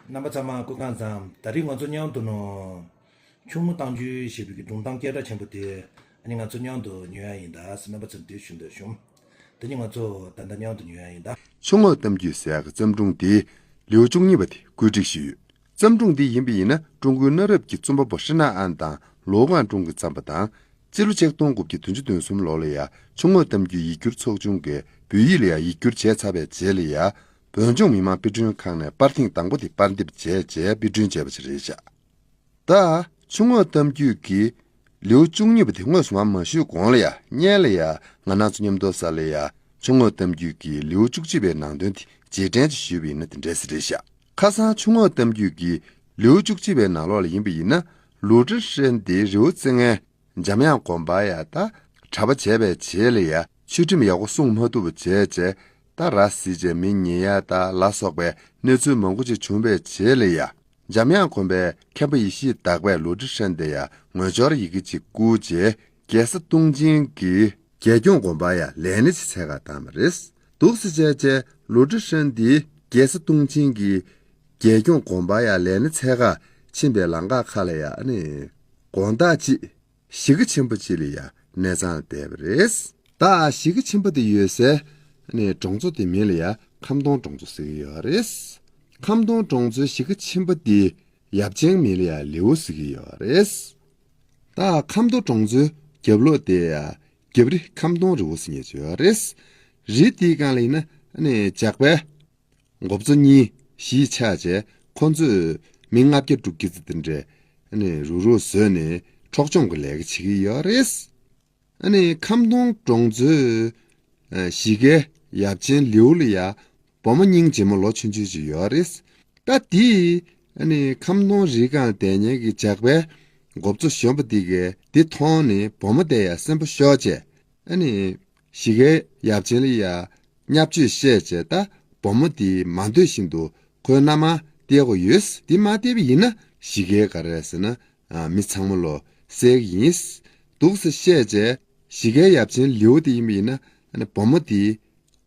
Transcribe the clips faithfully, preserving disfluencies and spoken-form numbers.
རྣམ་པ་ཚང་མ་སྐུ་ཁམས་བཟང་། ད་རིང་ང་ཚོ་མཉམ་དུ་ནོ། ཆུ་བོ་གཏམ་རྒྱུད་ཞེས་པའི་སྒྲུང་གཏམ་སྐད་གྲགས་ཆེན་པོ་དེ་ཨ་ནི་ང་ཚོ་མཉམ་དུ་ཉོ་ཡ་ཡིན་ད་ཟེར་རྣམ་པ་ཚོར་འདི་ཞུ་འདོད་བྱུང་། དེ་ནི་ང་ཚོ་ད་ལྟ་མཉམ་དུ་ཉོ་ཡ་ཡིན་ད། ཆུ་བོ་གཏམ་རྒྱུད་ཟེར་ཡག་གི་བརྩམས་སྒྲུང་དེ་ལེའུ་བཅུ་གཉིས་པ་དེ་བཀོད་སྒྲིག་ཞུས་ཡོད། བརྩམས་སྒྲུང་འདི་ཡིན་པ་ཡིན་ན་ཀྲུང་གོའི་གནའ་རབས་ཀྱི་རྩོམ་པ་པོ་ཧྲི་ན་ཨན་དང་ལོ་ཀང་ཀྲུང་གིས་བརྩམས་པ་དང་། སྤྱི་ལོ་ཆིག་སྟོང་དགུ་བརྒྱ་བདུན་ཅུ་དོན་གསུམ་ལོ་ལ་ཡ་ཆུ་བོ་གཏམ་རྒྱུད་ཡིག་སྒྱུར་ཚོགས་ཆུང་གིས་བོད་ཡིག་ལ་ཡ་ཡིག་སྒྱུར་བྱས་ཚར་བའི་རྗེས་ལ་ཡ། བོད་ལྗོངས་མི་དམངས་དཔེ་སྐྲུན་ཁང་ནས་པར་ཐེངས་དང་པོ་དེ་པར་འདེབས་བྱས་རྗེས་དཔེ་སྐྲུན་བྱས་པ་ཞིག་རེད་བཞག་ད་ཆུ་བོ་གཏམ་རྒྱུད་ཀྱི་ལེའུ་བཅུ་གཉིས་པ་དེ་དངོས་སུ་མ་མ་ཞུས་གོང་ལ་ཡ་སྔོན་ལ་ཡ་ང་རང་ཚོ་མཉམ་དུ་ས་ལ་ཡ་ཆུ་བོ་གཏམ་རྒྱུད་ཀྱི་ལེའུ་བཅུ་གཅིག་པའི་ནང་དོན་དེ་རྗེས་དྲན་ཅིག་ཞུས་པ་ཡིན་ན་དེ་འདྲས་ཟེར་རེད་བཞག་ཁ་སང་ཆུ་བོ་གཏམ་རྒྱུད་ཀྱི་ལེའུ་བཅུ་གཅིག་པའི་ནང་ལོགས་ལ་ཡིན་པ་ཡིན་ན་ལུའུ་ཀྲི་ཧྲན་དེ་རི་བོ་རྩེ་ལྔའི་འཇམ་དབྱངས་དགོན་པར་ཡ་ད་གྲྭ་པ་བྱས་པའི་རྗེས་ལ་ཡ་ཆོས་ཁྲིམས་ཡག་པོ་སྲུང་མ་ཐུབ་པ་བྱས་རྗེས་ད་ར་བཟི་བྱས་མི་ཉལ་ཡ་ད་ལ་སོགས་པའི་གནས་ཚུལ་མང་པོ་ཅིག་བྱུང་བའི་རྗེས་ལ་ཡ། འཇམ་དབྱངས་དགོན་པའི་མཁན་པོ་ཡེ་ཤེས་དག་པས་ལུའུ་ཀྲི་ཧྲན་དེ་ཡ་ངོས་སྦྱོར་ཡི་གེ་ཅིག་བསྐུར་རྗེས་རྒྱལ་ས་ཏུང་ཅིང་གི་རྒྱལ་སྐྱོང་དགོན་པར་ཡ་ལས་སྣེ་ཅིག་འཚོལ་གར་བཏང་བ་རེད། འདུག་སེ་བྱས་རྗེས་ལུའུ་ཀྲི་ཧྲན་དེ་རྒྱལ་ས་ཏུང་ཅིང་གི་རྒྱལ་སྐྱོང་དགོན་པར་ཡ་ལས་སྣེ་འཚོལ་གར་ཕྱིན་པའི་ལམ་ཁ་ཁ་ལ་ཡ་ཨ་ནི་དགོང་དག་ཅིག་གཞིས་ཀ་ཆེན་པོ་ཅིག་ལ་ཡ་གནས་ཚང་ལ་བསྡད་པ་རེད། ད་གཞིས་ཀ་ཆེན་པོ་དེ་ཡོད་སའི་ནས་གྲོང་ཚོ་དེ་མིང་ལ་ཡ་ཁམ་སྡོང་གྲོང་ཚོ་ཟེར་གྱི་ཡོད་རེད། ཁམ་སྡོང་གྲོང་ཚོའི་གཞིས་ཀ་ཆེན་པོ་དེ་ཡབ་ཆེན་མིང་ལ་ཡ་ལེའུ་ཟེར་གྱི་ཡོད་རེད། ད་ཁམ་སྡོང་གྲོང་ཚོའི་རྒྱབ་ལོགས་དེ་ཡ་རྒྱབ་རི་ཁམ་སྡོང་རི་བོ་ཟེར་མཁན་ཅིག་ཡོད་རེད། རི་དེའི་སྒང་ལ་ཡིན་ན་ནས་ཇག་པའི་འགོ་གཙོ་གཉིས་གཞིས་ཆགས་བྱས་ཁོ་ཚོས་མི་ལྔ་བརྒྱ་དྲུག་བརྒྱ་ཙམ་དེ་འདྲས་ཨ་ནི་རུག་རུག་བཟོས་ནས་འཕྲོག་བཅོམ་གྱི་ལས་ཀ་བྱེད་ཀྱི་ཡོད་རེད། ཨ་ནི་ཁམ་སྡོང་གྲོང་ཚོའི་ཨ་གཞིས་ཀའི་ཡབ་ཆེན་ལེའུ་ལ་ཡ་བུ་མོ་སྙིང་རྗེ་མོ་ལོ་ཆུང་ཆུང་ཅིག་ཡོད་རེད། ད་དེས་ཨ་ནི་ཁམ་སྡོང་རི་སྒང་བསྡད་མཁན་གྱི་ཇག་པའི་འགོ་གཙོ་གཞོན་པ་དེ་གས་དེ་མཐོང་ནས་བུ་མོ་དེ་ཡ་སེམས་པ་ཤོར་བྱས། ཨ་ནི་གཞིས་ཀའི་ཡབ་ཆེན་ལ་ཡ་བརྙས་བཅོས་བཤད་བྱས་ད་བུ་མོ་དེ་མ་འདོད་བཞིན་དུ་ཁོའི་མནའ་མར་སྟེར་དགོས་ཡོད། དེ་མ་སྟེར་བ་ཡིན་ན་གཞིས་ཀའི་ག་རེ་ཟེར་ན་ཨ་མི་ཚང་མ་ལོ་བསད་ཀྱི་ཡིན། འདུག་སེ་བཤད་བྱས་གཞིས་ཀའི་ཡབ་ཆེན་ལེའུ་དེ་ཡིན་པ་ཡིན་ན་ཨ་ནི་བུ་མོ་དེ་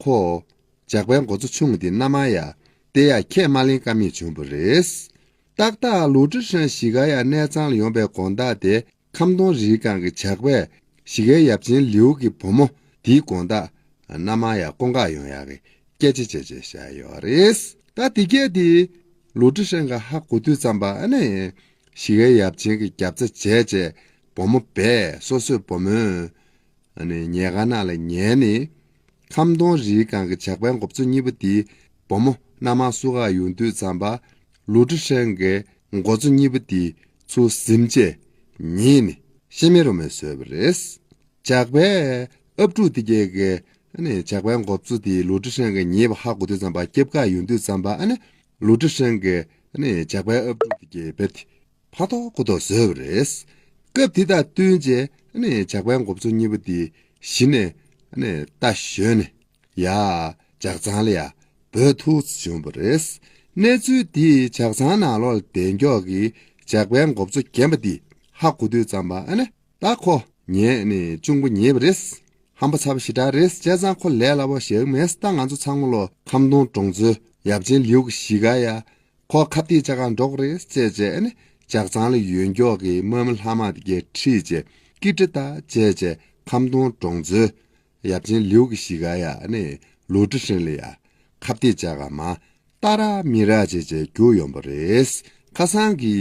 ཁོ་ཇག་པའི་འགོ་གཙོ་ཆུང་དེ་མནའ་མར་ཡ་སྟེར་ཡ་ཁས་མ་ལེན་ཀ་མེད་བྱུང་བ་རེད། ཏག་ཏག་ལུའུ་ཀྲི་ཧྲན་གཞིས་ཀ་ཡ་གནས་ཚང་ལ་ཡོང་པའི་དགོང་དག་དེ། ཁམ་སྡོང་རིའི་སྒང་གི་ཇག་པས་གཞིས་ཀའི་ཡབ་ཆེན་ལེའུ་གི་བུ་མོ་དེའི་དགོང་དག་མནའ་མར་ཡང་སྐོང་གར་ཡོང་ཡག་གི་སྐད་ཆ་བྱས་བྱས་བཞག་ཡོད་རེད། ད་དེ་སྐད་དེ་ལུའུ་ཀྲི་ཧྲན་གྱིས་ཧ་གོ་དུས་ཙམ་པ་ཨ་ནི་གཞིས་ཀའི་ཡབ་ཆེན་གྱི་རྒྱབ་རྩ་བྱས་བྱས་བུ་མོ་སྦས་སོ་སོའི་བུ་མོའི་ཨ་ནི་ཉལ་ཁང་ནང་ལ་ཉལ་ནས། ཁམ་སྡོང་རིའི་སྒང་གི་ཇག་པའི་འགོ་གཙོ་གཉིས་པོ་དེ་བུ་མོ་མནའ་མར་བསུ་གར་ཡོང་དུས་ཙམ་པ་ལུའུ་ཀྲི་ཧྲན་གྱིས་འགོ་གཙོ་གཉིས་པོ་དེ་ཚུར་ཟིན་བྱས་ཉེས་ནས་ཤི་མེད་རོ་མེད་བཟོས་པ་རེད། ཇག་པའི་ཨབ་ཕྲུག་དེ་གས་ཀྱིས་ཨ་ནི་ཇག་པའི་འགོ་གཙོ་དེ་ལུའུ་ཀྲི་ཧྲན་གྱིས་ཉེས་པ་ཧ་གོ་དུས་ཙམ་པ་སྐྱབས་གར་ཡོང་དུས་ཙམ་པ་ཨ་ནི་ལུའུ་ཀྲི་ཧྲན་གྱིས་ཨ་ནི་ཇག་པའི་ཨབ་ཕྲུག་དེ་གས་བེར་དེ་ཕར་ཐོག་ཁུར་ཐོག་བཟོས་པ་རེད། སྐབས་དེ་དང་བསྟུན་བྱས་ཨ་ནི་ཇག་པའི་འགོ་གཙོ་གཉིས་པོ་དེ་གཞི་ནས་ཨ་ནི་རྟ་ཞོན་ནས་ཡ་ཇག་ཚང་ལ་ཡ་འབོད་ཐུག་བྱུང་བ་རེད། གནས་ཚུལ་དེ་ཇག་ཚང་ནང་ལོགས་ལ་བསྡད་མགྱོགས་ཀྱི་ཇག་པའི་འགོ་གཙོ་རྒན་པ་དེ་ཧ་གོ་དུས་ཙམ་པ་ཨ་ནི་ད་ཁོ་ཉེས་ནས་གཅུང་པོ་ཉེས་པ་རེད། ཧམ་པ་ཚ་པོ་ཞེ་དྲག་རེད། བྱས་ཙང་ཁོ་ལས་སླ་པོ་ཞིག་མེད། ད་ང་ཚོ་ཚང་མ་ལོ་ཁམ་སྡོང་གྲོང་ཚོའི་ཡབ་ཆེན་ལེའུ་གི་གཞིས་ཀ་ཡ། ཁོ་ཁ་གཏད་བཅག་གར་འགྲོ་གི་རེད་ཟེར་བྱས་ནས་ཇག་ཚང་ལ་ཡོད་མགྱོགས་ཀྱི་དམག་མི་ལྷག་མ་དེ་གས་ཁྲིད་བྱས་ཀི་ཀྲི་ཏ་བྱས་བྱས་ཁམ་སྡོང་གྲོང་ཚོའི་ཡབ་ཆེན་ལེའུ་གི་གཞིས་ཀ་ཡ་ནས་ལུའུ་ཀྲི་ཧྲན་ལ་ཡ་ཁ་གཏད་བཅག་གར་མ་ཏཱ་ར་མི་ར་བྱས་བྱས་རྒྱུགས་ཡོང་པ་རེད། ཁ་སང་གི་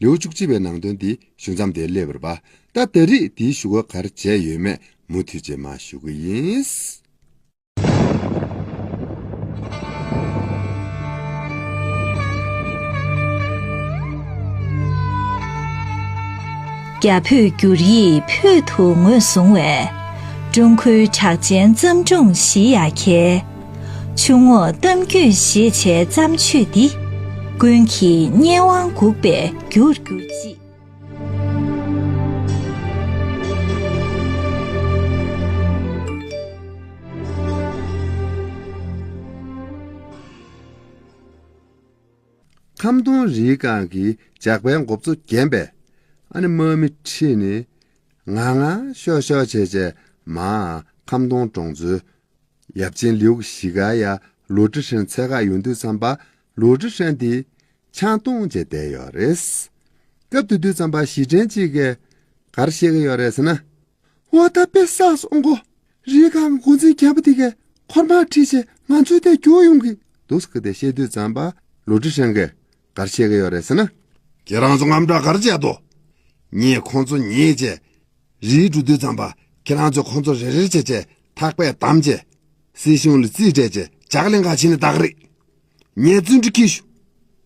ལེའུ་བཅུ་གཅིག་པའི་ནང་དོན་འདི་ཞུ་མཚམས་དེར་སླེབས་པ་རེད་པ། ད་ད་རེས་འདིའི་ཞུ་སྐུལ་ག་རེ་བྱས་ཡོད་མེད་མུ་མཐུད་བྱས་མར་ཞུ་གི་ཡིན། རྒྱ་བོད་བསྒྱུར་ཡིག་བོད་དུ་ངོས་བཟུང་བའི་ཀྲུང་གོའི་གྲགས་ཅན་བརྩམས་སྒྲུང་བཞི་ཡ་གྱལ། ཆུ་ངོགས་གཏམ་རྒྱུད་ཞེས་བྱའི་བརྩམས་ཆོས་འདི་ཀུན་གྱིས་སྙན་དབང་འགུགས་པའི་རྒྱུར་གྱུར་ཅིག། ཁམ་སྡོང་རིའི་སྒང་གི་ཇག་པའི་འགོ་གཙོ་རྒན་པས་ཨ་ནི་དམག་མི་ཁྲིད་ནས་ངར་ངར་ཤོར་ཤོར་བྱས་བྱས་མར་ཁམ་སྡོང་གྲོང་ཚོའི་ཡབ་ཆེན་ལེའུ་གི་གཞིས་ཀ་ཡ་ལུའུ་ཀྲི་ཧྲན་འཚོལ་གར་ཡོང་དུས་ཙམ་པ་ལུའུ་ཀྲི་ཧྲན་དེ་ ཆང་འཐུང་བྱས་བསྡད་ཡོད་རེད། སྐབས་དེ་དུས་ཙམ་པ་ཞི་ཁྲོན་གཅིག་གིས་ག་རེ་བཤད་ཀྱི་ཡོད་རེད་ཟེར་ན། འོ་ད་དཔེ་བསགས་སོང་གོ། རིའི་སྒང་གི་འགོ་འཛིན་རྒན་པ་དེ་གས་འཁོར་དམག་ཁྲིད་བྱས་ང་ཚོའི་དེར་རྒྱུགས་ཡོང་གི་འདུག་ཟེར་གི་དེ་བཤད་དུས་ཙམ་པ་ལུའུ་ཀྲི་ཧྲེང་གིས་ག་རེ་བཤད་ཀྱི་ཡོད་རེད་ཟེར་ན། ཁྱེད་རང་ཚོ་དངངས་སྐྲག་ག་རེ་བྱས་འདུག་ངས་ཁོང་ཚོ་ཉེས་བྱས། རིལ་འགྲོ་དུས་ཙམ་པ་ཁྱེད་རང་ཚོས་ཁོང་ཚོ་རེ་རེ་བྱས་བྱས་ཐག་པས་བསྡམས་བྱས། སྲིད་གཞུང་ལ་རྩིས་སྤྲད་བྱས་ཇག་ལེན་ག་བྱས་ནས་བདག་རེད། ངས་བཙོན་ཁྲིད་ཁྱེར་ཤོག་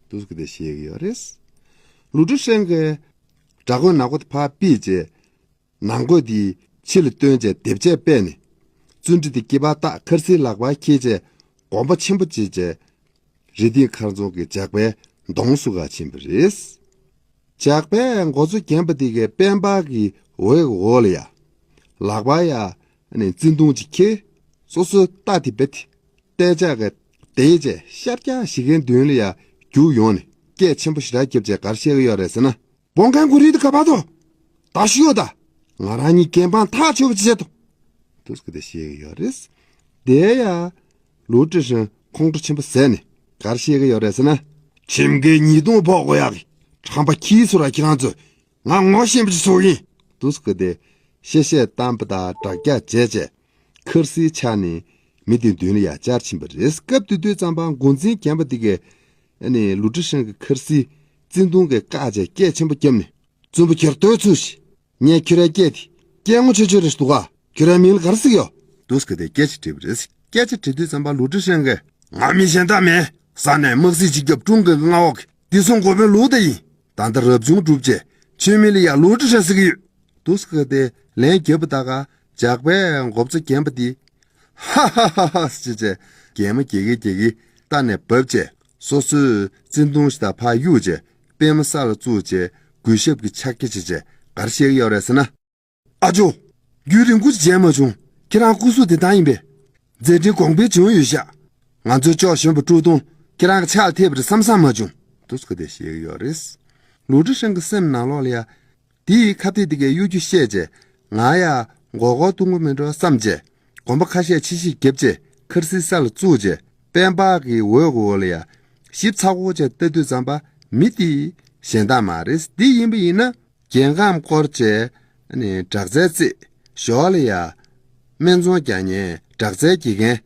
འདུག་ཟེར་གི་དེ་བཤད་ཀྱི་ཡོད་རེད། ལུའུ་ཀྲི་ཧྲེང་གིས་དྲག་པོའི་ནག་པོ་དེ་ཕར་ཕུད་བྱས། ནང་གོས་དེ་ཕྱི་ལ་བཏོན་བྱས་དེབ་ཆས་སྤེལ་ནས། བཙོན་ཁྲི་དེ་སྐེད་པར་བཏགས་ཁར་སིའི་ལག་པར་འཁྱེར་བྱས་གོམ་པ་ཆེན་པོ་བྱས་བྱས། རི་སྟེང་མཁར་རྫོང་གི་ཇག་པའི་གདོང་བསུ་གར་ཕྱིན་པ་རེད། ཇག་པའི་འགོ་གཙོ་རྒན་པ་དེ་གས་དཔལ་འབར་གྱི་འོད་ཀྱི་འོག་ལ་ཡ། ལག་པར་ཡ་ནས་བཙུན་དུང་ཅིག་འཁྱེར། སོ་སོའི་རྟ་དེ་རྦད་དེ། རྟ་ལྕག་གིས་དེད་བྱས་ཤར་རྒྱག་ཞིག་གི་མདུན་ལ་ཡ་རྒྱུགས་ཡོང་ནས་སྐད་ཆེན་པོ་ཞེ་དྲག་བརྒྱབ་བྱས་ག་རེ་བཤད་ཀྱི་ཡོད་རེད་ཟེར་ན། སྦོང་མཁན་གོ་རིལ་དེ་ག་པར་འདུག་ད་ཤོད་ད། ང་རང་གཉིས་འགན་དབང་ཐག་ཆོད་པ་ཅིག་བྱེད་དོ། འདུག་ཟེར་གི་དེ་བཤད་ཀྱི་ཡོད་རེད། དེ་ཡ། ལུའུ་ཀྲི་ཧྲེང་ཁོང་ཁྲོ་ཆེན་པོ་ཟ་ནས་ག་རེ་བཤད་ཀྱི་ཡོད་རེད་ཟེར་ན། ཁྱིམ་གྱི་ཉེས་རྡུང་ཕོག་དགོས་ཡག་གི་ཁྲམ་པ་ཁྱི་ཚོ་ར། ཁྱེད་རང་ཚོས་ང་ངོ་ཤེས་པ་ཅིག་བཟོ་གི་ཡིན། འདུག་ཟེར་གི་དེ་གཤེ་གཤེ་བཏང་པ་དང་དྲག་རྒྱག་བྱས་བྱས། ཁར་སིའི་ཆ་ནས་མི་དེ་མདུན་ལ་ཡ་བཅར་ཕྱིན་པ་རེད། སྐབས་དེ་དུས་ཙམ་པ་འགོ་འཛིན་རྒན་པ་དེ་གས་ཨ་ནི་ལུའུ་ཀྲི་ཧྲེང་གི་ཁར་སིའི་བཙུན་དུང་གིས་བཀག་བྱས་སྐད་ཆེན་པོ་བརྒྱབ་ནས། བཙུན་པ་ཁྱེད་སྡོད་ཚུར་ཤོག་ངས་ཁྱོད་རའི་སྐད་དེ་སྐད་ངོ་ཆོད་ཆོད་རེ་ཞིག་འདུག་ག་ཁྱོད་རའི་མིང་ལ་ག་རེ་ཟེར་གི་ཡོད། འདུག་ཟེར་གི་དེ་སྐད་ཆ་དྲིས་པ་རེད། སྐད་ཆ་དྲིས་དུས་ཙམ་པ་ལུའུ་ཀྲི་ཧྲེང་གིས། ང་མི་གཞན་དག་མིན། ས་གནས་དམག་སྲིད་སྤྱི་ཁྱབ་ཀྲུང་གི་མངའ་འོག་གི་བདེ་སྲུང་འགོ་དཔོན་ལུའུ་ཏེ་ཡིན། ད་ལྟ་རབ་བྱུང་གྲུབ་རྗེས་ཆུ་མིག་ལ་ཡ་ལུའུ་ཀྲི་ཧྲེང་ཟེར་གི་ཡོད། འདུག་ཟེར་གི་དེ་ལན་བརྒྱབ་པ་ད་ག་ཇག་པའི་འགོ་གཙོ་རྒན་པ་དེ། ཧ་ཧ་ཧ་ཧ་ཟེར་བྱས་གད་མོ་བགད་གི་བགད་གི་རྟ་ནས་བབས་བྱས་སོ་སོའི་བཙུན་དུང་ཞིག་དང་ཕར་གཡུགས་བྱས་པུས་མོ་ས་ལ་བཙུགས་བྱས་གུས་ཞབས་ཀྱི་ཕྱག་རྒྱ་བྱས་བྱས་ག་རེ་བཤད་ཀྱི་ཡོད་རེད་ཟེར་ན། ཨ་ཇོ། རྒྱུན་རིང་པོ་ཞིག་མཇལ་མ་བྱུང་། ཁྱེད་རང་སྐུ་གཟུགས་བདེ་ཐང་ཡིན་པས། མཛད་འཕྲིན་གོང་འཕེལ་བྱུང་ཡོད་ཤག་ང་ཚོའི་ཕྱོགས་གཞན་པ་ཀྲུའུ་ཏུང་ཁྱེད་རང་གི་ཕྱག་ལ་ཐེབས་པ་རེད་བསམ་བསམ་མ་བྱུང་། འདུག་ཟེར་གི་དེ་བཤད་ཀྱི་ཡོད་རེད། ལུའུ་ཀྲི་ཧྲེང་གི་སེམས་ནང་ལོགས་ལ་ཡ། དེའི་ཁ་གཏད་དེ་གའི་གཡོ་སྒྱུ་བཤད་བྱས། ང་ཡ་མགོ་སྐོར་གཏོང་གི་མིན་འགྲོ་བསམ་བྱས། གོམ་པ་ཁ་ཤས་ཕྱི་བཤིག་བརྒྱབ་བྱས་ཁར་སིའི་ས་ལ་བཙུགས་བྱས་པུས་མོ་གི་འོད་འོག་ལ་ཡ། ཞིབ་ཚགས་པོ་བྱས་ལྟ་དུས་ཙམ་པ་མི་དེ་གཞན་དག་མ་རེད། འདི་ཡིན་པ་ཡིན་ན་རྒྱལ་ཁམས་སྐོར་བྱས་ནས་དྲག་རྩལ་རྩེད་ཞོར་ལ་ཡ། སྨད་འཚོང་རྒྱག་མཁན་དྲག་རྩལ་གྱེར་མཁན་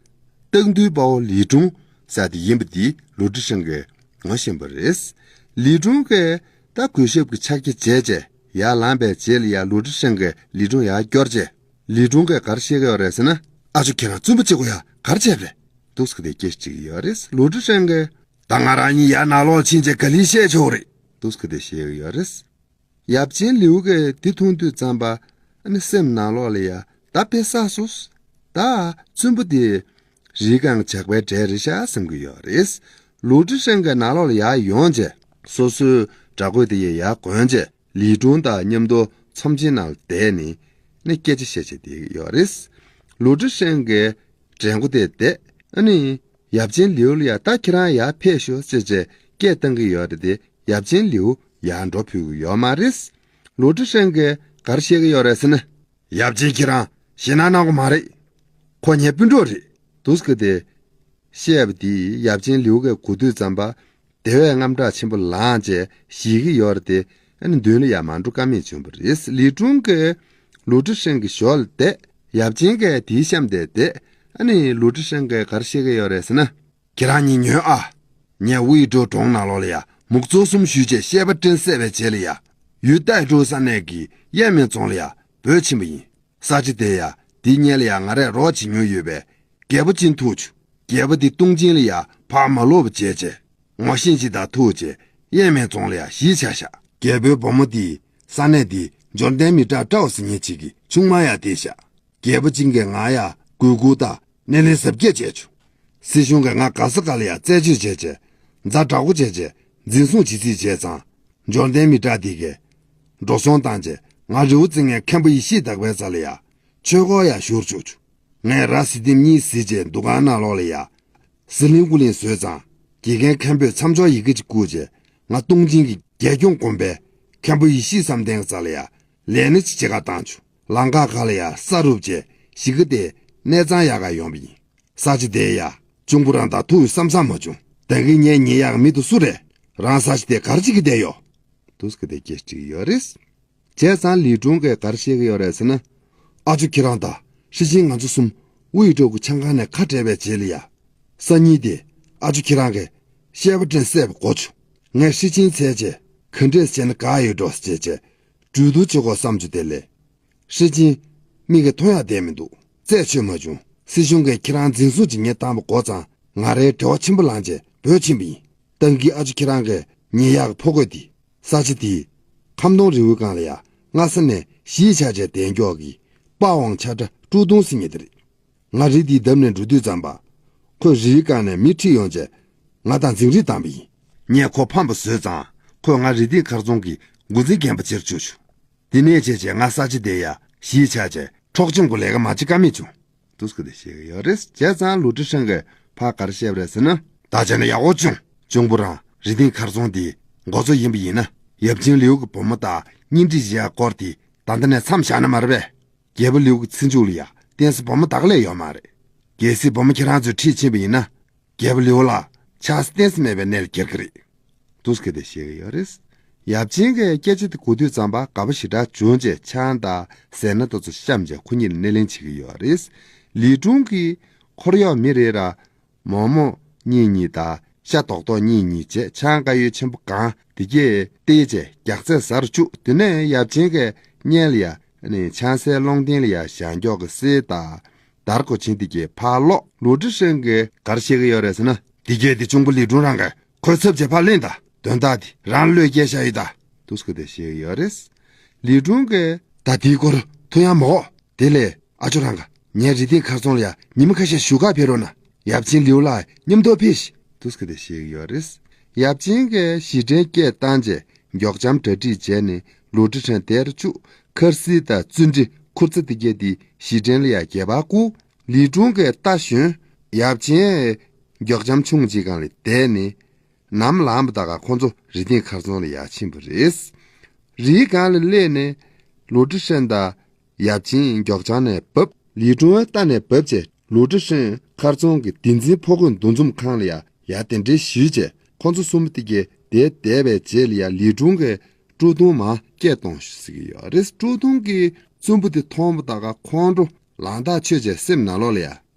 སྟག་འདུལ་དཔའ་བོ་ལི་ཀྲུང་ཟེར་དེ་ཡིན་པ་འདི་ལུའུ་ཀྲི་ཧྲེང་གིས་ངོ་ཤེས་པ་རེད། ལི་ཀྲུང་གིས་ད་གུས་ཞབས་ཀྱི་ཕྱག་རྒྱ་བྱས་བྱས་ཡར་ལངས་པའི་རྗེས་ལ་ཡ་ལུའུ་ཀྲི་ཧྲེང་གིས་ལི་ཀྲུང་ཡར་སྐྱོར་བྱས། ལི་ཀྲུང་གིས་ག་རེ་བཤད་ཀྱི་ཡོད་རེད་ཟེར་ན། ཨ་ཅོ་ཁྱེད་རང་བཙུན་པ་གཅིག་པོ་ཡ་ག་རེ་བྱས་པ་རེད། འདུག་ཟེར་གི་དེ་སྐད་ཆ་དྲིས་ཀྱི་ཡོད་རེད། ལུའུ་ཀྲི་ཧྲེང་གིས། ད་ང་རང་གཉིས་ཡར་ནང་ལོགས་ཕྱིན་བྱས་ག་ལེར་བཤད་ཆོག་རེད། འདུག་ཟེར་གི་དེ་བཤད་ཀྱི་ཡོད་རེད། ཡབ་ཆེན་ལིའུ་གིས་དེ་མཐོང་དུས་ཙམ་པ་ཨ་ནི་སེམས་ནང་ལོགས་ལ་ཡ་ད་དཔེ་བསགས་སོང་། ད་བཙུན་པ་དེ་རིའི་སྒང་ཇག་པའི་གྲས་རེད་ཤག་བསམ་གྱི་ཡོད་རེད། ལུའུ་ཀྲི་ཧྲེང་གིས་ནང་ལོགས་ལ་ཡར་ཡོང་བྱས་སོ་སོའི་དྲག་རྒོད་དེ་ཡ་ཡར་གོན་བྱས་ལི་ཀྲུང་དང་མཉམ་དུ་ཚོམས་ཆེན་ནང་ལ་བསྡད་ནས་ནི་སྐད་ཆ་བཤད་བྱས་བསྡད་ཀྱི་ཡོད་རེད། ལུའུ་ཀྲི་ཧྲེང་གིས་དྲན་སྐུ་དེ་བསྡད་ཨ་ནི། ཡབ་ཆེན་ལིའུ་ལ་ཡ་ད་ཁྱེད་རང་ཡར་ཕེབས་ཤོག་ཟེར་བྱས་སྐད་བཏང་གི་ཡོད་རེད་དེ་ཡབ་ཆེན་ལིའུ་ཡར་འགྲོ་ཕོད་ཀྱི་ཡོད་མ་རེད། ལུའུ་ཀྲི་ཧྲེང་གིས་ག་རེ་བཤད་ཀྱི་ཡོད་རེད་ཟེར་ན། ཡབ་ཆེན་ཁྱེད་རང་ཞེད་སྣང་གནང་དགོས་མ་རེད། ཁོ་ངའི་སྤུན་གྲོགས་རེད། འདུག་ཟེར་གི་དེ། བཤད་པ་དེ་ཡབ་ཆེན་ལིའུ་གིས་གོ་དུས་ཙམ་པ། དེ་བས་དངངས་སྐྲག་ཆེན་པོ་ལངས་བྱས་ཞེད་ཀྱི་ཡོད་རེད་དེ། ཨ་ནི་མདུན་ལ་ཡ་མ་འགྲོ་ཀ་མེད་བྱུང་བ་རེད། ལི་ཀྲུང་གིས་ལུའུ་ཀྲི་ཧྲེང་གི་ཞོར་ལ་བསྡད། ཡབ་ཆེན་གྱིས་དེའི་གཤམ་དེ་བསྡད། ཨ་ནི་ལུའུ་ཀྲི་ཧྲེང་གིས་ག་རེ་བཤད་ཀྱི་ཡོད་རེད་ཟེར་ན། ཁྱེད་རང་གཉིས་ཉོན་ཨ། ངས་ཝུའུ་ཡི་ཀྲོའུ་གྲོང་ནང་ལོགས་ལ་ཡ་མུག་ཚོ་གསུམ་ཞུས་བྱས་བཤད་པ་སྤྲིན་གསལ་བའི་རྗེས་ལ་ཡ། ཡུས་ཏའི་ཀྲོའུ་ས་གནས་ཀྱི་ཡན་མིན་རྫོང་ལ་ཡ་བྲོས་ཕྱིན་པ་ཡིན། ས་ཆ་དེ་ཡ་དེའི་སྔོན་ལ་ཡ་ང་རས་རོགས་བྱེད་མྱོང་ཡོད་པའི་རྒྱལ་པོ་ཅིན་ཐུག་བྱུང་། རྒྱལ་པོ་དེ་ཏུང་ཅིན་ལ་ཡ་ཕར་མ་ལོག་པ་བྱས་བྱས་ངོ་ཤེས་ཅིག་དང་ཐུག་བྱས་ཡན་མིན་རྫོང་ལ་ཡ་གཞིས་ཆགས་ཤག་རྒྱལ་པོའི་བུ་མོ་དེས་ས་གནས་དེ་འབྱོར་ལྡན་མི་དྲག་ཀྲའོ་ཟེར་མཁན་ཅིག་གི་ཆུང་མ་ཡང་བསྡད་ཤག་རྒྱལ་པོ་ཅིན་གྱིས་ང་ཡ་གུས་བཀུར་དང་སྣེ་ལེན་གཟབ་རྒྱས་བྱས་བྱུང་། སྲིད་གཞུང་གིས་ང་ག་ས་ག་ལ་ཡ་རྩད་གཅོད་བྱས་བྱས་ཛ་དྲག་པོ་བྱས་བྱས་འཛིན་བཟུང་བྱེད་རྩིས་བྱས་ཙང་། འབྱོར་ལྡན་མི་དྲག་དེ་གས་འགྲོ་སོང་བཏང་བྱས་ང་རི་བོ་རྩེ་ལྔའི་མཁན་པོ་ཡེ་ཤེས་དག་པའི་རྩ་ལ་ཡ་ཆོས་སྒོར་ཡ་ཞུགས་བཅུག་བྱུང་། ངས་ར་སི་ཏིམ་གཉིས་གཟིགས་བྱས་འདུ་ཁང་ནང་ལོགས་ལ་ཡ། ཟི་ལིང་ཀུ་ལིང་བཟོས་ཙང་དགེ་རྒན་མཁན་པོས་མཚམས་འཇོག་ཡི་གེ་ཅིག་བསྐུར་བྱས་ང་ཏུང་ཅིན་གྱི་རྒྱལ་སྐྱོང་དགོན་པའི་མཁན་པོ་ཡེ་ཤེས་བསམ་གཏན་གྱི་རྩ་ལ་ཡ་ལས་སྣེ་ཅིག་བྱེད་གར་བཏང་བྱུང་། ལམ་ཁ་ཁ་ལ་ཡ་ས་རུབ་བྱས་གཞིས་ཀ་དེ་གནས་ཚང་ཡག་ག་ཡོང་བ་ཡིན། ས་ཆ་དེ་ཡ་གཅུང་པོ་རང་དང་ཐུག་ཡོད་བསམ་བསམ་མ་བྱུང་། ད་གིན་ངས་ཉེ་ཡག་མི་དེ་སུ་རེད། རང་ས་ཆ་དེ་གར་བྱེད་ཀྱི་བསྡད་ཡོད། འདུག་སེ་གི་དེ་སྐད་དྲིས་ཀྱི་ཡོད་རེད། བྱས་ཙང་ལི་ཀྲུང་གིས་གར་བཤད་ཀྱི་ཡོད་རེད་ཟེར་ན། ཨ་ཅོ་ཁྱེད་རང་དང་ཧྲི་ཅིན་ང་ཚོ་གསུམ་ཝུའུ་ཡི་ཀྲོའུ་གི་ཆང་ཁང་ནས་ཁ་བྲལ་བའི་རྗེས་ལ་ཡ། སང་ཉིན་དེ་ཨ་ཅོ་ཁྱེད་རང་གིས་བཤད་པ་དྲན་གསལ་པོ་གོ་བྱུང་། ངས་ཧྲི་ཅིན་འཚོལ་བྱས་ག་འདྲས་བྱས་ན་དགའ་ཡོད་འགྲོ་ཟེར་བྱས་གྲོས་བསྡུར་བྱེད་དགོས་བསམ་བྱུང་། དེ་ལས། ཧྲི་ཅིན། མིག་གིས་མཐོང་ཡག་བསྡད་མི་འདུག་རྩད་ཆོད་མ་བྱུང་། སྲིད་གཞུང་གིས་ཁྱེད་རང་འཛིན་བཟུང་བྱེད་ཉེན་བཏང་བ་གོ་ཙང་ང་རའི་བྲེལ་བ་ཆེན་པོ་ལངས་བྱས་བྲོས་ཕྱིན་པ་ཡིན། ཏང་གིས་ཨ་ཅོ་ཁྱེད་རང་གི་ཉེས་ཡག་གི་ཕོ་རྒོད་དེ། ས་ཆ་དེའི་ཁམ་སྡོང་རི་བོའི་སྒང་ལ་ཡ་སྔ་ས་ནས་གཞིས་ཆགས་བྱས་གདན་འཇོག་གི་པ་ཝང་ཆ་ཁྲ་ཀྲུའུ་ཏུང་ཟེར་མཁན་དེ་རེད། ང་རི་དེའི་འདབས་ནས་འགྲོ་དུས་ཙམ་པ། ཁོས་རིའི་སྒང་ནས་མི་ཁྲིད་ཡོང་བྱས་ང་དང་འཛིང་རེས་བཏང་པ་ཡིན། ངས་ཁོ་ཕམ་པ་བཟོས་ཙང་ཁོས་ང་རི་སྟེང་མཁར་རྫོང་གི་འགོ་འཛིན་རྒན་པ་བྱེད་བཅུག་བྱུང་། དེ་ནས་བྱས་བྱས་ང་ས་ཆ་དེ་ཡ་གཞིས་ཆགས་བྱས་འཕྲོག་བཅོམ་གྱི་ལས་ཀ་མ་བྱེད་ཀ་མེད་བྱུང་། འདུག་སེ་དེ་བཤད་ཀྱི་ཡོད་རེད། བྱས་ཙང་ལུའུ་ཀྲི་ཧྲེང་གིས་ཕར་ག་རེ་བཤད་པ་རེད་ཟེར་ན། ད་བྱས་ན་ཡག་པོ་བྱུང་། གཅུང་པོ་རང་རི་སྟེང་མཁར་རྫོང་དེའི་འགོ་གཙོ་ཡིན་པ་ཡིན་ན། ཡབ་ཆེན་ལིའུ་གི་བུ་མོ་དང་གཉེན་སྒྲིག་བྱེད་ཡག་སྐོར་དེ་ད་ལྟ་ནས་མཚམས་བཞག་ན་མ་རེད་པས། རྒྱལ་པོ་ལིའུ་གི་ཚེ་མཇུག་ལ་ཡ་བསྟན་སྲིད་བུ་མོ་དག་ལས་ཡོད་མ་རེད། གལ་སྲིད་བུ་མོ་ཁྱེད་རང་ཚོས་ཁྲིད་ཕྱིན་པ་ཡིན་ན། རྒྱལ་པོ་ལིའུ་ལ་ཆང་ས་བསྟན་སྲིད་མེད་པའི་གནས་ལ་འགྱུར་གྱི་རེད། འདུག་སེ་གི་དེ་བཤད་ཀྱི་ཡོད་རེད། ཡབ་ཆེན་གྱིས་སྐད་ཆ་དེ་གོ་དུས་ཙམ་པ་དགའ་པོ་ཞེ་དྲག་བྱུང་བྱས་ཆང་དང་ཟས་སྣ་དེ་ཚོ་བཤམས་བྱས་ཁོ་གཉིས་ལ་སྣེ་ལེན་བྱེད་ཀྱི་ཡོད་རེད། ལི་ཀྲུང་གིས་འཁོར་གཡོག་མི་རེ་ར་མོག་མོག་གཉིས་གཉིས་དང་ཤ་རྡོག་རྡོག་གཉིས་གཉིས་བྱས་ཆང་དཀར་ཡོལ་ཆེན་པོ་གང་དེ་གས་བལྟས་བྱས་རྒྱགས་ཚད་ཟ་རུ་བཅུག་དེ་ནས་ཡབ་ཆེན་གྱིས་སྔོན་ལ་ཡ་ནི་ཆང་སའི་སློང་རྟེན་ལ་ཡ་བཞེངས་སྐྱོགས་ཀྱི་གསེར་དང་དར་གོས་ཆེན་དེ་གས་ཕར་སློག་ལུའུ་ཀྲི་ཧྲེང་གིས་ག་རེ་བཤད་ཀྱི་ཡོད་རེད་ཟེར་ན། དེ་གས་དེ་གཅུང་པོ་ལི་ཀྲུང་རང་གིས་ཁོའི་ཚབ་བྱས་ཕར་ལེན་དང་། དོན་དག་དེ་རང་བློས་སྐྱེལ་བཞག་ཡོད་ད། འདུག་སེ་གི་དེ་བཤད་ཀྱི་ཡོད་རེད། ལི་ཀྲུང་གིས་ད་དེའི་སྐོར་ཐུགས་ཡངས་མ་དགོས། དེ་ལས་ཨ་ཅོ་རང་ག་ངའི་རི་སྟེང་མཁར་རྫོང་ལ་ཡ་ཉི་མ་ཁ་ཤས་བཞུགས་གར་ཕེབས་རོགས་གནང་། ཡབ་ཆེན་ལིའུ་ལགས་མཉམ་དུ་ཕེབས་ཤིག་འདུག་སེ་གི་དེ་བཤད་ཀྱི་ཡོད་རེད། ཡབ་ཆེན་གྱིས་གཞི་འཕྲེན་སྐད་བཏང་རྗེས་མགྱོགས་འཇམ་གྲ་སྒྲིག་བྱས་ནས་ལུའུ་ཀྲི་ཧྲེང་དེར་བཅུག་ཁར་སིལ་དང་བཙུན་གྲི་ཁུར་རྩེ་དེ་གས་དེ་གཞི་འཕྲེན་ལ་ཡ་སྒལ་པར་བཀུག་ལི་ཀྲུང་གིས་རྟ་ཞོན། ཡབ་ཆེན་མགྱོགས་འཇམ་ཆུང་ཅིག་སྒང་ལ་བསྡད་ནས། ནམ་ལངས་པ་དག་ཁོང་ཚོ་རི་སྟེང་མཁར་རྫོང་ལ་ཡར་ཕྱིན་པ་རེད། རིའི་སྒང་ལ་སླེབས་ནས་ལུའུ་ཀྲི་ཧྲེང་དང་ཡབ་ཆེན་མགྱོགས་འཇམ་ནས་བབས། ལི་ཀྲུང་རྟ་ནས་བབས་རྗེས་ལུའུ་ཀྲི་ཧྲེང་མཁར་རྫོང་གི་འདུ་འཛིན་ཕོ་རྒོད་འདུ་འཛོམས་ཁང་ལ་ཡ་ཡར་གདན་འདྲེན་ཞུས་རྗེས་ཁོང་ཚོ་གསུམ་པོ་དེ་གས་དེར་བསྡད་པའི་རྗེས་ལ་ཡ་ལི་ཀྲུང་གིས་ཀྲུའུ་ཏུང་མར་སྐད་གཏོང་ཞུ་ཟེར་གྱི་ཡོད་རེད། ཀྲུའུ་ཏུང་གིས་བཙུན་པོ་དེ་མཐོང་བ་དག་ཁོང་ཁྲོ་ལངས་ཐག་ཆོད་བྱས་སེམས་ནང་ལོགས་ལ་ཡ།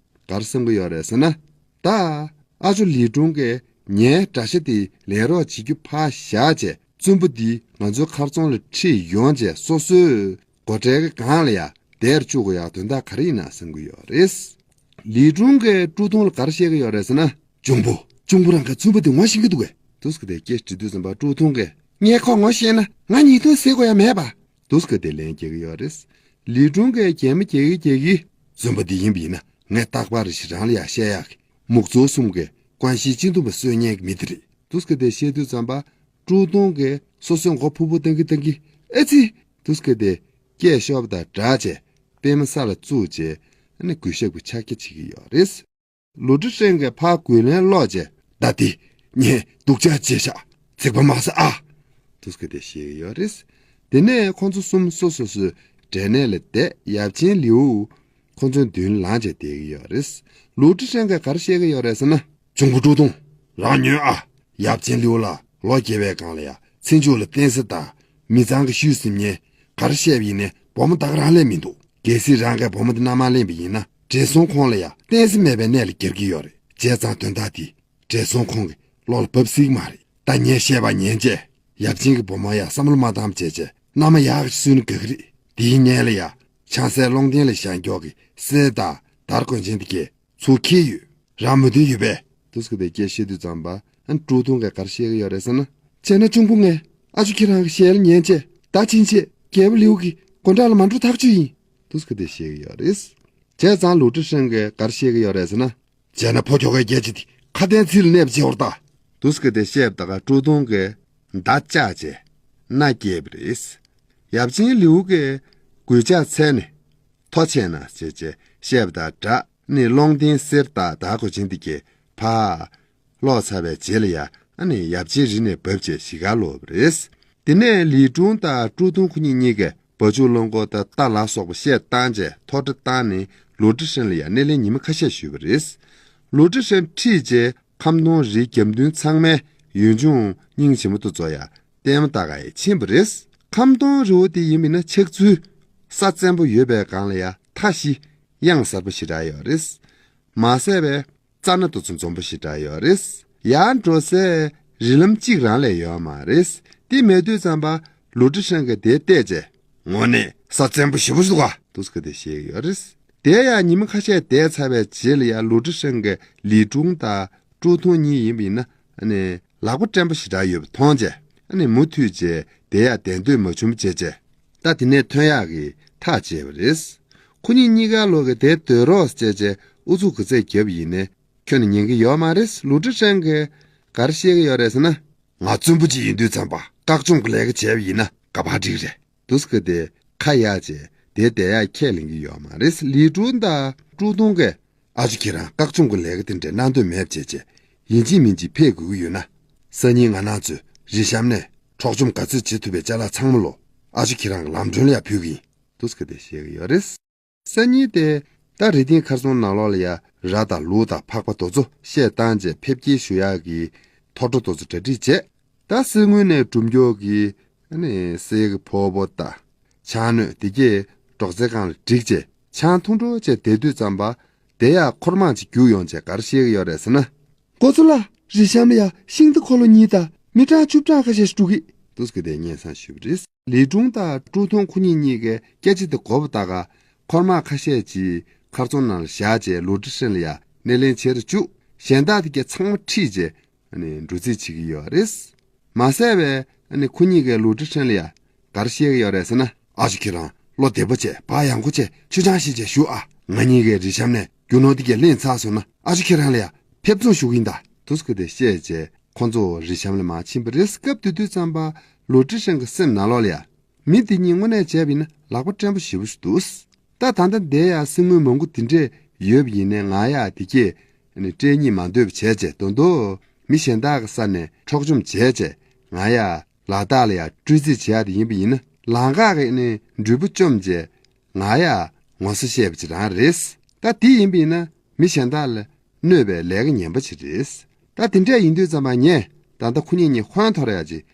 ག་རེ་བསམ་གྱི་ཡོད་རེད་ཟེར་ན། ད་ཨ་ཅོ་ལི་ཀྲུང་གིས་ངའི་དགྲ་ཤ་དེ་ལེན་རོགས་བྱེད་རྒྱུ་ཕར་བཞག་བྱས་བཙུན་པོ་འདི་ང་ཚོའི་མཁར་རྫོང་ལ་ཁྲིད་ཡོང་བྱས་སོ་སོའི་སྒོ་ཁྲལ་གྱི་སྒང་ལ་ཡ་དེར་བཅུག་དགོས་ཡག་དོན་དག་ག་རེ་ཡིན་ན་བསམ་གྱི་ཡོད་རེད། ལི་ཀྲུང་གིས་ཀྲུའུ་ཏུང་ལ་ག་རེ་བཤད་ཀྱི་ཡོད་རེད་ཟེར་ན། གཅུང་པོ། གཅུང་པོ་རང་གིས་བཙུན་པོ་དེ་ངོ་ཤེས་ཀྱི་འདུག་གས། འདུག་སེ་དེ་སྐད་དྲིས་དུས་ཙམ་པ་ཀྲུའུ་ཏུང་གིས་ངས་ཁོ་ངོ་ཤེས་ན་ང་ཉེས་རྡུང་ཟེར་དགོས་ཡ་མེད་པ། འདུག་སེ་དེ་ལན་རྒྱག་གི་ཡོད་རེད། ལི་ཀྲུང་གིས་གད་མོ་རྒྱག་གི་རྒྱག་གི། བཙུན་པ་འདི་ཡིན་པ་ཡིན་ན་ངས་རྟག་པར་ཞིག་རང་ལ་ཡ་བཤད་ཡག་གི་མུག་མཚོ་གསུམ་གྱི་ཀོན་ཤིས་གཅིག་མཐུན་པ་གསོད་མཁན་གྱི་མི་དེ་རེད། འདུག་སེ་དེ་བཤད་དུས་ཙམ་པ་ཀྲུའུ་ཏུང་གིས་སོ་སོའི་མགོ་ཕུ་བོ་བཏང་གི་བཏང་གི་ཨེ་ཙི། འདུག་སེ་དེ་སྐད་ཤོར་བ་དང་སྦྲགས་བྱས་པད་མ་ས་ལ་བཙུགས་བྱས་ཨ་ནི་གུས་ཞབས་ཀྱི་ཕྱག་རྒྱ་བྱེད་ཀྱི་ཡོད་རེད། ལུའུ་ཀྲི་ཧྲེང་གིས་ཕར་གུས་ལན་སློག་རྗེས་ད་དེ་ངས་སྡུག་ཅག་བྱས་ཤག་ཚིག་པ་མ་ཟ་ཨ། འདུག་སེ་དེ་བཤད་ཀྱི་ཡོད་རེད། དེ་ནས་ཁོང་ཚོ་གསུམ་སོ་སོ་སོའི་འབྲས་གནས་ལ་བསྡད། ཡབ་ཆེན་ལིའུ་ཁོང་ཚོའི་མདུན་ལངས་བྱས་བསྡད་ཀྱི་ཡོད་རེད། ལུའུ་ཀྲི་ཧྲེང་གིས་ག་རེ་བཤད་ཀྱི་ཡོད་རེད་ཟེར་ན། གཅུང་པོ་ཀྲུའུ་ཏུང་། རང་ཉོན་ཨ། ཡབ་ཆེན་ལིའུ་ལ་ལོ་བརྒྱད་པའི་སྒང་ལ་ཡ་ཚེ་མཇུག་ལ་བསྟན་སྲིད་དང་མི་ཚང་གི་ཤུལ་ཟིན་ཉེན་ག་རེ་བཤད་པ་ཡིན་ནའི་བུ་མོ་དག་རང་ལས་མི་འདུག་གལ་སྲིད་རང་གིས་བུ་མོ་དེ་མནའ་མ་ལེན་པ་ཡིན་ན་བགྲེས་སོང་ཁོང་ལ་ཡ་བསྟན་སྲིད་མེད་པའི་གནས་ལ་འགྱུར་གྱི་ཡོད་རེད། བྱས་ཙང་དོན་དག་དེ་བགྲེས་སོང་ཁོང་གི་བློ་ལ་བབས་སྲིད་ཀྱི་མ་རེད། ད་ངས་བཤད་པ་ཉན་བྱས་ཡབ་ཆེན་གྱི་བུ་མོ་ཡ་བསམ་བློ་མ་བཏང་བྱས་བྱས་མནའ་མ་ཡག་ཅིག་བསུས་ན་དགའ་གི་རེད། དེའི་སྔོན་ལ་ཡ་ཆང་སའི་སློང་རྟེན་ལ་བཞེངས་སྐྱོགས་ཀྱི་གསེར་དང་དར་གོས་ཆེན་དེ་གས་ཚུར་འཁྱེར་ཡོད། རང་མོས་མཐུན་ཡོད་པས། འདུག་སེ་དེ་སྐད་བཤད་དུས་ཙམ་པ་ཨ་ཀྲུའུ་ཏུང་གིས་ག་རེ་བཤད་ཀྱི་ཡོད་རེད་ཟེར་ན། བྱས་ན་གཅུང་པོ་ངས་ཨ་ཅོ་ཁྱེད་རང་གི་ཞལ་ཉན་བྱས་ད་ཕྱིན་ཆད་རྒྱལ་པོ་ལིའུ་གི་དགོང་དག་ལ་མ་འགྲོ་ཐག་ཆོད་ཡིན། འདུག་སེ་དེ་བཤད་ཀྱི་ཡོད་རེད། བྱས་ཙང་ལུའུ་ཀྲི་ཧྲེང་གིས་ག་རེ་བཤད་ཀྱི་ཡོད་རེད་ཟེར་ན། བྱས་ན་ཕོ་ཁྱོ་གའི་རྒྱལ་ཇ་དེ་ཁ་དན་ཚིག་ལ་གནས་པ་བྱེད་འོར་ད། འདུག་སེ་དེ་བཤད་པ་དག་ཀྲུའུ་ཏུང་གིས་མདའ་བཅག་བྱས་མནའ་སྐྱེལ་བ་རེད། ཡབ་ཆེན་ལིའུ་གིས་གུས་ཕྱག་འཚལ་ནས་ཐུགས་རྗེ་གནང་ཞེས་བྱས་བཤད་པ་དང་སྦྲགས། ནི་སློང་རྟེན་གསེར་དང་དར་གོས་ཆེན་དེ་གས་ཕར་སློག་ཚར་བའི་རྗེས་ལ་ཡ་ཨ་ནི་ཡབ་ཆེན་རི་ནས་བབས་བྱས་གཞིས་ཀར་ལོག་པ་རེད། དེ་ནས་ལི་ཀྲུང་དང་ཀྲུའུ་ཏུང་ཁོ་གཉིས་གཉིས་ཀས་བ་ཕྱུགས་སློང་སྐོར་དང་རྟ་ལ་སོགས་པ་བཤད་བཏང་རྗེས་ཐོ་ཁྲ་བཏང་ནས་ལུའུ་ཀྲི་ཧྲེང་ལ་ཡ་སྣེ་ལེན་ཉི་མ་ཁ་ཤས་ཞུས་པ་རེད། ལུའུ་ཀྲི་ཧྲེང་ཁྲིད་རྗེས་ཁམ་སྡོང་རིའི་རྒྱབ་མདུན་ཚང་མའི་ ཡུལ་ལྗོངས་སྙིང་རྗེ་མོ་དེ་ཚོ་ཡང་ལྟད་མོ་ལྟ་ག་ཡང་ཕྱིན་པ་རེད། ཁམ་སྡོང་རི་བོ་དེ་ཡིན་པ་ཡིན་ན་ཆགས་ཚུལ་ས་བཙན་པོ་ཡོད་པའི་སྒང་ལ་ཡང་མཐའ་བཞི་གཡང་གཟར་པོ་ཞེ་དྲག་ཡོད་རེད། མ་ཟད་པའི་རྩྭ་སྣ་དེ་ཚོ་འཛོམས་པོ་ཞེ་དྲག་ཡོད་རེད། ཡར་འགྲོ་སའི་རི་ལམ་གཅིག་རང་ལས་ཡོད་མ་རེད། དེ་མེད་དུས་ཙམ་པ་ལུ་ཀྲི་ཧྲན་གྱིས་དེ་བལྟས་རྗེས། དངོས་གནས་ས་བཙན་པོ་ཞེ་པོ་ཞིག་འདུག་ག་འདུག་སེ་གི་དེ་བཤད་ཀྱི་ཡོད་རེད། དེ་ཡང་ཉི་མ་ཁ་ཤས་བསྡད་ཚར་བའི་རྗེས་ལ་ཡང་ལུ་ཀྲི་ཧྲན་གྱིས་ལི་ཀྲུང་དང་ཀྲུའུ་ཐུང་གཉིས་ཡིན་པ་ཡིན་ན་ཨ་ནི་ལག་པ་བརྟན་པོ་ཞེ་དྲག་ཡོད་པ་མཐོང་རྗེས་ཨ་ནི་མུ་མཐུད་བྱས་དེ་ཡང་བསྡད་འདོད་མ་བྱུང་བྱས་རྗེས། ད་དེ་ནས་ཐོན་ཡག་གི་ཐག་བཅད་པ་རེད། ཁོ་གཉིས་གཉིས་ཀ་ལོག་གིས་དེ་སྡོད་རོགས་བྱས་རྗེས་ཨུ་ཚུགས་ག་ཚད་བརྒྱབ་ཡིན་ནའི་ཁྱོན་ནས་ཉན་གི་ཡོད་མ་རེད། ལུ་ཀྲི་ཧྲན་གྱིས་ག་རེ་བཤད་ཀྱི་ཡོད་རེད་ཟེར་ན། ང་བཙུན་པོ་ཅིག་ཡིན་དུས་ཙམ་པ་བཀག་སྦྱོང་གི་ལས་ཀ་བྱས་པ་ཡིན་ན་ག་པར་འགྲིག་རེད། འདུག་སེ་གི་དེ་ཁ་གཡར་བྱས་དེ་བསྡད་ཡག་ཁས་ལེན་གི་ཡོད་མ་རེད། ལི་ཀྲུང་དང་ཀྲུའུ་ཐུང་གིས་ཨ་ཅོ་ཁྱེད་རང་བཀག་སྦྱོང་གི་ལས་ཀ་དེ་འདྲ་གནང་འདོད་མེད་བྱས་བྱས་ཡིན་གཅིག་མིན་གཅིག་ཕེབས་དགོས་ཀྱི་ཡོད་ན། སང་ཉིན་ང་རང་ཚོས་རི་གཤམ་ནས་འཕྲོག་བཅོམ་ག་ཚོད་བྱེད་ཐུབ་པའི་ཅ་ལག་ཚང་མ་ལོ་ཨ་ཅོ་ཁྱེད་རང་གི་ལམ་གྲོན་ལ་ཡར་ཕུལ་གི་ཡིན། འདུག་སེ་གི་དེ་བཤད་གི་ཡོད་རེད། སང་ཉིན་དེ་ད་རི་སྟེང་མཁར་རྫོང་ནང་ལོགས་ལ་ཡ་ར་དང་ལུག་དང་ཕག་པ་དེ་ཚོ་བཤས་བཏང་རྗེས་ཕེབས་སྐྱེལ་ཞུ་ཡག་གི་ཐོ་འགྲོ་དེ་ཚོ་གྲ་སྒྲིག་བྱས། ད་གསེར་དངུལ་ནས་གྲུབ་མགྱོགས་ཀྱི་ཨ་ནི་གསེར་གྱི་ཕོར་པ་དང་ཆང་སྣོད་དེ་གས་སྒྲོག་ཙེ་སྒང་ལ་བསྒྲིགས་རྗེས་ཆང་འཐུང་འགྲོ་བྱས་བསྡད་དུས་ཙམ་པ་དེ་ཡ་འཁོར་མང་ཅིག་རྒྱུགས་ཡོང་རྗེས་ག་རེ་བཤད་ཀྱི་ཡོད་རེད་ཟེར་ན། འགོ་གཙོ་ལགས། རི་གཤམ་ལ་ཡ་ཤིང་རྟ་འཁོར་ལོ་གཉིས་དང་མི་གྲངས་བཅུ་གྲངས་ཁ་ཤས་ཤིག་འགྲོ་གི། འདུག་སེ་གི་དེ་སྙན་སེང་ཞུས་པ་རེད། ལི་ཀྲུང་དང་ཀྲུའུ་ཐུང་ཁོ་གཉིས་གཉིས་ཀས་སྐད་ཆ་དེ་གོ་བ་ལྟར་ག་འཁོར་དམག་ཁ་ཤས་ཀྱིས་མཁར་རྫོང་ནང་ལ་བཞག་རྗེས་ལུ་ཀྲི་ཧྲན་ལ་ཡ་སྣེ་ལེན་བྱེད་དུ་བཅུག་གཞན་དག་དེ་གས་ཚང་མ་ཁྲིད་རྗེས་ཨ་ནི་འགྲོ་རྩིས་བྱེད་ཀྱི་ཡོད་རེད། མ་ཟད་པའི་ཨ་ནི་ཁོ་གཉིས་ཀས་ལུ་ཀྲི་ཧྲན་ལ་ཡ་ག་རེ་བཤད་ཀྱི་ཡོད་རེད་ཟེར་ན། ཨ་ཅོ་ཁྱེད་རང་བློ་བདེ་པོ་བྱས་བག་ཡངས་པོ་བྱས་ཆུ་ཆང་བཞེས་བྱས་བཞུགས་ཨ། ང་གཉིས་ཀས་རི་གཤམ་ནས་རྒྱུ་ནོར་དེ་གས་ལེན་ཚར་སོང་ན་ཨ་ཅོ་ཁྱེད་རང་ལ་ཡ་ཕེབས་བཙུན་ཞུ་གི་ཡིན་ད། འདུག་སེ་གི་དེ་བཤད་རྗེས་ཁོ་ཚོ་རི་གཤམ་ལ་མར་ཕྱིན་པ་རེད། སྐབས་དེ་དུས་ཙམ་པ་ལུ་ཀྲི་ཧྲན་གྱི་སེམས་ནང་ལོགས་ལ་ཡ། མི་འདི་གཉིས་དངོས་གནས་བྱས་པ་ཡིན་ན་ལག་པ་བརྟན་པོ་ཞེ་པོ་ཞིག་འདུག་ད་ད་ལྟ་འདི་ཡ་གསེར་དངུལ་མང་པོ་འདི་འདྲས་ཡོད་པ་ཡིན་ནའི་ང་ཡ་དེ་གས་ནི་སྤྲད་སྙིང་མ་འདོད་པ་བྱས་རྗེས་དོན་དུ་མི་གཞན་དག་གི་ས་ནས་འཕྲོག་བཅོམ་བྱས་རྗེས་ང་ཡ་ལ་དྭགས་ལ་ཡ་སྤྲོད་རྩིས་བྱེད་ཡ་དེ་ཡིན་པ་ཡིན་ན་ལམ་ཁ་གི་ནི་འགྲུལ་པ་བཅོམ་རྗེས་ང་ཡ་ངོ་ཚ་ཤེས་པ་ཅིག་རང་རེད། ད་དེ་ཡིན་པ་ཡིན་ན་མི་གཞན་དག་ལ་གནོད་པའི་ལས་ཀ་ངན་པ་ཅིག་རེད། ད་དེ་འདྲས་ཡིན་དུས་ཙམ་པ་ངས་ད་ལྟ་ཁོ་གཉིས་གཉིས་ཧོན་འཐོར་ཡ་ཅིག་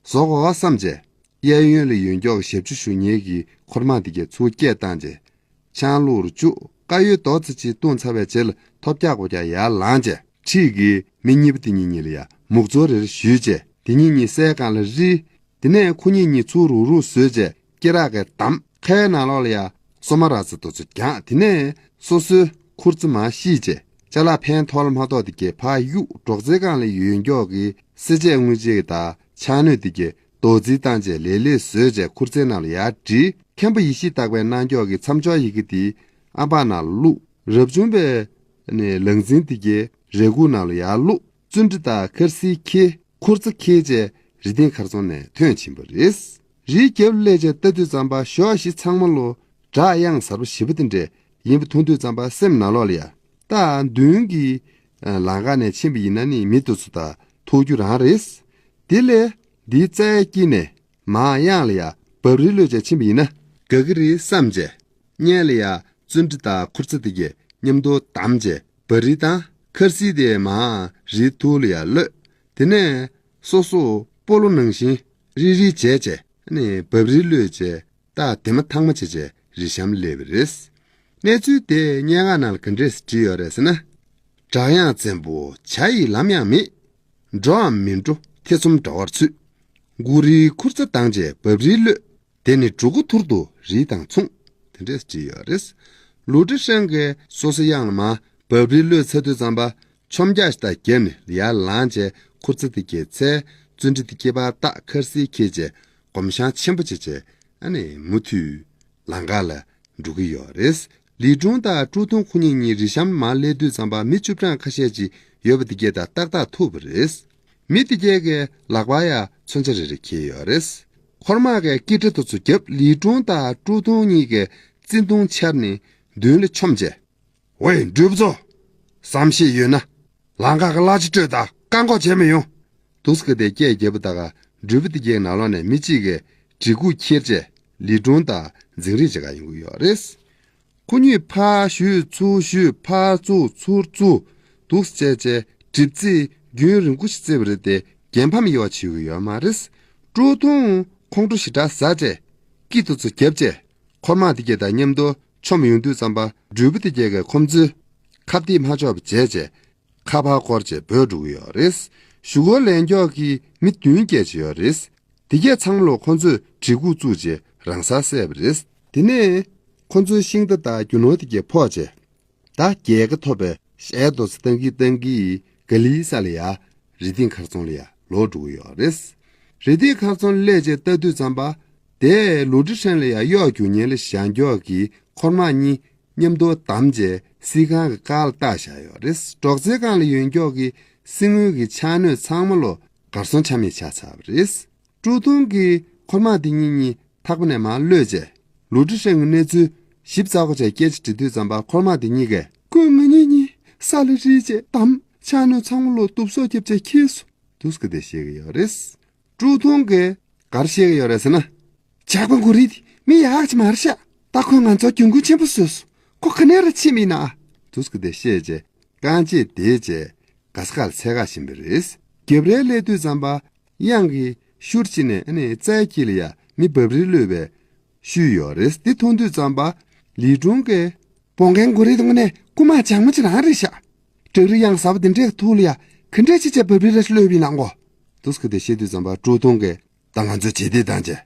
བཟོ་དགོས་བསམ་རྗེས། གཡས་གཡོན་ལ་ཡོད་མགྱོགས་ཞབས་ཕྱི་ཞུ་མཁན་གྱི་འཁོར་དམག་དེ་གས་ཚུར་སྐད་བཏང་རྗེས། ཆང་བླུགས་རུ་བཅུག་དཀར་ཡོལ་རྡོག་ཙམ་ཅིག་བཏུངས་ཚར་བའི་རྗེས་ལ་ཐོབ་རྒྱག་པོ་རྒྱག་ཡར་ལངས་རྗེས། འཁྲིས་ཀྱི་མི་གཉིས་པོ་དེ་གཉིས་གཉིས་ལ་ཡ་མུག་ཚོར་རེ་རེ་གཞུས་རྗེས་དེ་གཉིས་གཉིས་སའི་སྒང་ལ་རིལ། དེ་ནས་ཁོ་གཉིས་གཉིས་ཚུར་རུག་རུག་བཟོས་རྗེས་སྐེ་རགས་ཀྱིས་བསྡམས། ཁའི་ནང་ལོགས་ལ་ཡ་སོ་མ་ར་ཙ་དེ་ཚོ་བརྒྱངས། དེ་ནས་སོ་སོའི་ཁུར་རྩེ་མར་བཤིག་རྗེས་ཅ་ལག་ཕན་ཐོགས་ལ་མ་ཐོགས་དེ་གས་ཕར་གཡུགས། སྒྲོག་ཙེ་སྒང་ལ་ཡོད་མགྱོགས་ཀྱི་གསེར་ཆས་དངུལ་ཆས་དང་ཆང་སྣོད་དེ་གས་རྡོག་རྫིས་བཏང་རྗེས་ལེབ་ལེབ་བཟོས་རྗེས་ཁུར་རྩེ་ནང་ལ་ཡར་བསྒྲིལ། མཁན་པོ་ཡེ་ཤེས་རྟག་པའི་གནང་ཕྱོགས་ཀྱི་མཚམས་སྦྱོར་ཡི་གེ་དེ་ཨམ་བག་ནང་ལ་བླུགས། རབ་བྱུང་བའི་ནས་ལག་འཛིན་དེ་གས་རས་ཁུག་ནང་ལ་ཡར་བླུགས། བཙུན་ཁྲི་དང་འཁར་གསིལ་འཁྱེར། ཁུར་རྩེ་འཁྱེར་བྱས་རི་སྟེང་མཁར་རྫོང་ནས་ཐོན་ཕྱིན་པ་རེད། རིའི་རྒྱབ་ལ་སླེབས་བྱས་ལྟ་དུས་ཙམ་པ་ཞོགས་ཞི་ཚང་མ་ལོ་བྲག་གཡང་གཟར་པོ་ཞེ་པོ་དེ་འདྲས་ཡིན་པ་མཐོང་དུས་ཙམ་པ་སེམས་ནང་ལོགས་ལ་ཡ། ད་མདུན་གྱི་ལམ་ཁ་ནས་ཕྱིན་པ་ཡིན་ན་ནི་མི་དེ་ཚོ་དང་ཐུག་རྒྱུ་རང་རེད། དེ་ལས་འདིའི་རྩ་ཡ་དཀྱིལ་ནས་མར་གཡང་ལ་ཡ་བབས་རི་གློད་བྱས་ཕྱིན་པ་ཡིན་ན་དགའ་གི་རེད་བསམ་བྱས། སྔོན་ལ་ཡ་བཙུན་ཁྲི་དང་ཁུར་རྩེ་དེ་གས་མཉམ་དུ་བསྡམས་བྱས་བབས་རི་དང་འཁར་གསིལ་དེ་མར་རིའི་ཐུར་ལ་ཡ་གློད། དེ་ནས་སོ་སོ་སྤོ་ལོ་ནང་བཞིན་རིལ་རིལ་བྱས་བྱས་ནས་བབས་རི་གློད་བྱས་ད་དེ་མ་ཐག་མ་བྱས་བྱས་རི་གཤམ་སླེབས་པ་རེད། གནས་ཚུལ་དེ་སྙན་ངག་ནང་ལ་ག་འདྲས་བྲིས་ཡོད་རེད་ཟེར་ན། བྲག་གཡང་བཙན་པོ་བྱ་ཡི་ལམ་ཡང་མེད། འགྲོའམ་མི་འགྲོ་ཐེ་ཚོམ་འདྲ་བར་ཚུད། མགོ་རིལ་ཁུར་རྩེ་བཏང་བྱས་བབས་རིལ་གློད། དེ་ནི་གྲུ་གུ་ཐུར་དུ་རིལ་དང་མཚུངས། དེ་འདྲས་བྲིས་ཡོད་རེད། ལུ་ཀྲི་ཧྲན་གྱིས་སོ་སོ་གཡང་ལ་མར་བབས་རིལ་གློད་ཚར་དུས་ཙམ་པ་ཆོམ་རྒྱག་ཞིག་དང་རྒྱབ་ནས་ཡར་ལངས་བྱས་ཁུར་རྩེ་དེ་གས་འཚལ། བཙུན་ཁྲི་དེ་གས་ཕར་བཏགས་འཁར་གསིལ་འཁྱེར་བྱས་སྒོམ་བཤང་ཆེན་པོ་བྱས་བྱས་ཨ་ནི་མུ་མཐུད་ལམ་ཁ་ལ་འགྲོ་གི་ཡོད་རེད། ལི་ཀྲུང་དང་ཀྲུའུ་ཐུང་ཁོ་གཉིས་གཉིས་རི་གཤམ་མར་སླེབས་དུས་ཙམ་པ་མི་བཅུ་གྲངས་ཁ་ཤས་ཅིག་ཡོད་པ་དེ་གས་དང་ཏག་ཏག་ཐུག་པ་རེད། མི་དེ་གས་ཀྱིས་ལག་པར་ཡང་མཚོན་ཆ་རེ་རེ་འཁྱེར་ཡོད་རེད། འཁོར་དམག་གིས་སྐེ་དཀྲི་དེ་ཚོ་བརྒྱབ། ལི་ཀྲུང་དང་ཀྲུའུ་ཐུང་གཉིས་ཀས་བརྩེ་དུང་འཆར་ནས་མདུན་ལ་མཆོངས་བྱས། ཝེ། འགྲུལ་པ་ཚོ། བསམ་ཤེས་ཡོད་ན། ལམ་ཁ་གི་གླ་ཆ་སྤྲོད་དང་བཀག་འགོག་བྱས་མི་ཡོང་། འདུག་སེ་གི་དེ་སྐད་རྒྱབ་པ་དག་ག་འགྲུལ་པ་དེ་གའི་ནང་ལོགས་ནས་མི་གཅིག་གིས་གྲི་གུག་ཁྱེར་བྱས་ལི་ཀྲུང་དང་འཛིང་རེས་བྱེད་ག་ཡོང་གི་ཡོད་རེད། ཁོ་གཉིས་ཕར་བཤུད་ཚུར་བཤུད་ཕར་བཙུགས་ཚུར་བཙུགས་འདུག་སེ་བྱས་བྱས་གྲིབ་རྩེས་རྒྱུན་རིང་པོ་ཞིག་རྩེས་པ་རེད་དེ། རྒྱལ་ཕམ་ཡོད་བྱེད་ཀྱི་ཡོད་མ་རེད། ཀྲུའུ་ཐུང་ཁོང་ཁྲོ་ཞེ་དྲག་ཟ་བྱས། སྐྱིད་ཏོག་ཙམ་བརྒྱབ་བྱས། འཁོར་དམག་དེ་གྱད་དང་མཉམ་དུ་མཆོངས་ཡོང་དུས་ཙམ་པ། འགྲུལ་པ་དེ་གྱད་ཀྱིས་ཁོང་ཚོའི་ཁ་གཏད་མ་ཆོག་པ་བྱས་བྱས། ཁ་ཕར་བསྐོར་བྱས་བྲོས་འགྲོ་གི་ཡོད་རེད། ཞུ་སྐུལ་ལེན་མཁན་གྱི་མི་བདུན་བརྒྱད་ཅིག་ཡོད་རེད། དེ་གྱད་ཚང་མ་ལོ་ཁོང་ཚོས་གྲི་གུག་བཙུགས་བྱས་རང་སར་བསད་པ་རེད། དེ་ནས་ཁོང་ཚོའི་ཤིང་རྟ་དང་རྒྱུ་ནོར་དེ་གྱད་ཕོག་བྱས། ད་རྒྱལ་ཁ་ཐོབ་པའི་ཞལ་རྡོ་ས་བཏང་གི་བཏང་གི་ག་ལིའི་ས་ལ་ཡ། རི་སྟེང་མཁར་རྫོང་ལ་ཡ་ལོག་འགྲོ་གི་ཡོད་རེད། རི་སྟེང་མཁར་རྫོང་སླེབས་བྱས་ལྟ་དུས་ཙམ་པ། དེ་ལུའུ་ཀྲི་ཧྲན་ལ་ཡ་གཡོག་རྒྱུག་མཁན་ལ་བཞག་མཁན་གྱི་འཁོར་དམག་གཉིས་མཉམ་དུ་བསྡམས་བྱས་བསིལ་ཁང་གི་ཀ་ལ་བཏགས་བཞག་ཡོད་རེད། འབྲོག་རྩེད་ཁང་ལ་ཡོད་མཁན་གྱི་བསིལ་དངུལ་གྱི་ཕྱག་སྣོད་ཚང་མ་ལོ་གར་སོང་ཆ་མེད་ཆགས་ཚར་བ་རེད། ཀྲུའུ་ཐུང་གིས་འཁོར་དམག་དེ་གཉིས་གཉིས་ཐག་པ་ནས་མར་གློད་བྱས། ལུའུ་ཀྲི་ཧྲན་གྱི་གནས་ཚུལ་ཞིབ་ཚགས་པོ་བྱས་སྐད་ཆ་དྲིས་དུས་ཙམ་པ། འཁོར་དམག་དེ་གཉིས་ཀས། ཁོས་ང་གཉིས་གཉིས་ས་ལ་རིལ་བྱས་བསྡམས། ཕྱག་སྣོད་ཚང་མ་ལོ་གཏུབ་སོ་བརྒྱབ་བྱས་ཁྱེར་སོང་། འདུག་སེ་དེ་བཤད་ཀྱི་ཡོད་རེད། ཀྲུའུ་ཐུང་གིས་ག་རེ་བཤད་ཀྱི་ཡོད་རེད་ཟེར་ན། ཇག་པ་མགོ་རིལ་དེ་མི་ཡག་ཅིག་མ་རེད་ཤག་ད་ཁོས་ང་ཚོར་གྱོང་གུན་ཆེན་པོ་བཟོས་སོང་། ཁོ་ག་ནས་ར་ཕྱིན་པ་ཡིན་ན། འདུག་སེ་དེ་བཤད་བྱས། རྐང་རྗེས་དེད་བྱས་ག་ས་ག་ལ་འཚོལ་ག་ཕྱིན་པ་རེད། རྒྱབ་རལ་སླེབས་དུས་ཙམ་པ། གཡང་གི་ཤུར་གཅིག་ནས་ཨ་ནི་རྩྭའི་དཀྱིལ་ལ་ཡ་མི་འབབ་རིལ་གློད་པའི་ཤུལ་ཡོད་རེད། དེ་མཐོང་དུས་ཙམ་པ། ལི་ཀྲུང་གིས། བོང་རྒན་མགོ་རིལ་དེ་དངོས་གནས་རྐུན་མ་ལྗང་མོ་ཅིག་རང་རེད་ཤག་བྲག་རི་གཡང་གཟར་པ་དེ་འདྲའི་ཐོག་ལ་ཡ་ག་འདྲས་ཅིག་བྱས་འབབ་རིལ་ར་ཅིག་གློད་པ་ཡིན་ནམ་གོ། འདུག་སེ་དེ་བཤད་དུས་ཙམ་པ། ཀྲུའུ་ཐུང་གིས། ད་ང་ཚོས་བྱེད་དེ་བཏང་བྱས།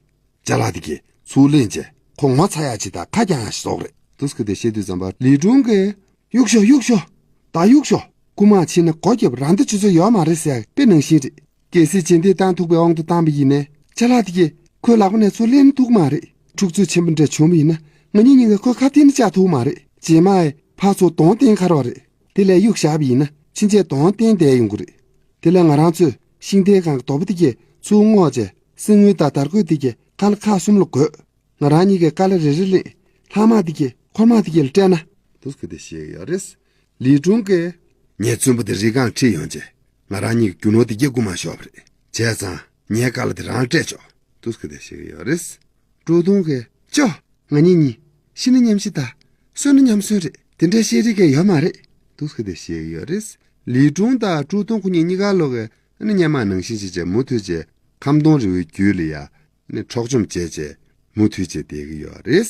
ཅ་ལག་དེ་གྱད་ཚུར་ལེན་བྱས། ཁོ་ངོ་ཚ་ཡག་ཅིག་དང་ཁ་རྒྱག་ཡག་ཅིག་བཟོ་གི་རེད། འདུག་སེ་དེ་བཤད་དུས་ཙམ་པ། ལི་ཀྲུང་གིས། གཡུག་ཤོག་གཡུག་ཤོག་ད་གཡུག་ཤོག་རྐུན་མ་ཕྱིན་ན་མགོ་བརྒྱབ། རང་བདེ་ཆུ་ཚོད་ཡོད་མ་རེད་ཟེར་ཡག་དཔེ་ནང་བཞིན་རེད། གལ་སྲིད་བྱེད་དེ་བཏང་ཐུབ་པའི་དབང་དུ་བཏང་པ་ཡིན་ནའི། ཅ་ལག་དེ་གྱད་ཁོའི་ལག་པ་ནས་ཚུར་ལེན་ཐུབ་མ་རེད། འཁྲུག་རྩོད་ཆེན་པོ་འདྲ་བྱུང་བ་ཡིན་ན། ང་གཉིས་གཉིས་ཀས་ཁོའི་ཁ་གཏད་ནས་བཅག་ཐུབ་མ་རེད། རྗེས་མ་ཡི་ཕར་ཚུར་གདོང་བསྟན་ཁ་རོག་རེད། དེ་ལས་གཡུག་བཞག་པ་ཡིན་ན། ཕྱིན་ཆད་གདོང་བསྟན་བསྡད་ཡོང་གི་རེད། དེ་ལས་ང་རང་ཚོས་ཤིང་རྟའི་སྒང་གི་རྡོ་པ་དེ་གྱད་ཚུར་སྔོག་བྱས། བསིལ་དངུལ་དང་དར་གོས་དེ་གྱད་ཁ་ལ་ཁག་གསུམ་ལ་བགོས། ང་རང་གཉིས་ཀས་ཀ་ལ་རེ་རེ་ལེན། ལྷག་མ་དེ་གྱད་འཁོར་དམག་དེ་གྱད་ལ་སྤྲད་ན། འདུག་སེ་དེ་བཤད་ཀྱི་ཡོད་རེད། ལི་ཀྲུང་གིས། ངས་བཙུན་པ་དེ་རི་སྒང་ཁྲིད་ཡོང་བྱས། ང་རང་གཉིས་ཀྱི་རྒྱུ་ནོར་དེ་གྱད་རྐུ་མ་ཤོར་བ་རེད། བྱས་ཙང་ངའི་ཀ་ལ་དེ་རང་སྤྲད་ཆོག་འདུག་སེ་དེ་བཤད་ཀྱི་ཡོད་རེད། ཀྲུའུ་ཐུང་གིས། ཅོ། ང་གཉིས་གཉིས། ཤི་ན་མཉམ་ཤི་དང་། གསོན་ན་མཉམ་གསོན་རེད། དེ་འདྲའི་བཤད་རིགས་གང་ཡང་ཡོད་མ་རེད། འདུག་སེ་དེ་བཤད་ཀྱི་ཡོད་རེད། ལི་ཀྲུང་དང་ཀྲུའུ་ཐུང་ཁོ་གཉིས་གཉིས་ཀ་ལོག་གིས་ཨ་ནི་སྔོན་མ་ནང་བཞིན་བྱས་བྱས་མུ་མཐུད་བྱས་ཁམ་སྡོང་རི་བོའི་རྒྱུད་ལ་ཡ་ཨ་ནི་འཕྲོག་བཅོམ་བྱས་བྱས་མུ་མཐུད་བྱས་བསྡད་ཀྱི་ཡོད་རེད།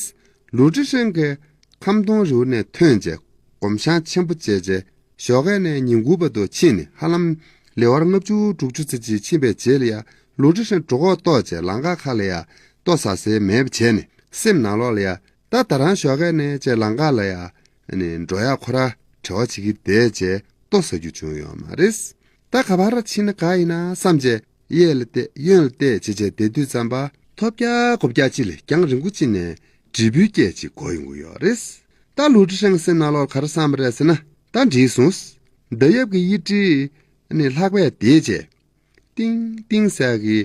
ལུའུ་ཀྲི་ཧྲན་གྱིས་ཁམ་སྡོང་རི་བོ་ནས་ཐོན་བྱས་སྒོམ་ཞང་ཆེན་པོ་བྱས་བྱས། ཞོགས་ཀས་ནས་ཉིན་གུང་བར་དུ་ཕྱིན་ནས་ཧ་ལམ་ལེ་དབར་ལྔ་བཅུ་དྲུག་ཅུ་ཙམ་ཅིག་ཕྱིན་པའི་རྗེས་ལ་ཡ། ལུའུ་ཀྲི་ཧྲན་གྲོད་ཁོག་ལྟོགས་བྱས་ལམ་ཁ་ཁ་ལ་ཡ་ལྟོ་ཟ་ས་མེད་པ་བྱས་ནས་སེམས་ནང་ལོགས་ལ་ཡ། ད་ད་རང་ཞོགས་ཀས་ནས་བྱས་ལམ་ཁ་ལ་ཡ་ནས་འགྲོ་ཡག་ཁོ་ར་བྲེལ་བ་བྱེད་ཀྱི་བསྡད་བྱས་ལྟོ་ཟ་རྒྱུ་བྱུང་ཡོད་མ་རེད། ད་ག་པར་ཕྱིན་ན་དགའ་ཡིན་ན་བསམ་བྱས། གཡས་ལ་བལྟས་གཡོན་ལ་བལྟས་བྱས་བྱས་བསྡད་དུས་ཙམ་པ། ཐོབ་རྒྱག་གོ་རྒྱག་ཅིག་ལ་རྒྱང་རིང་པོ་ཅིག་ནས་དྲིལ་བུའི་སྐད་ཅིག་གོ་ཡོང་གི་ཡོད་རེད། ད་ལུའུ་ཀྲི་ཧྲན་སེམས་ནང་ལོགས་ག་རེ་བསམ་པ་རེད་ཟེར་ན། ད་འགྲིག་སོང་། མདའ་ཡབ་ཀྱི་གཡས་གྲི་ནི་ལྷགས་པས་དེད་བྱས། ཏིང་ཏིང་ཟེར་གྱི་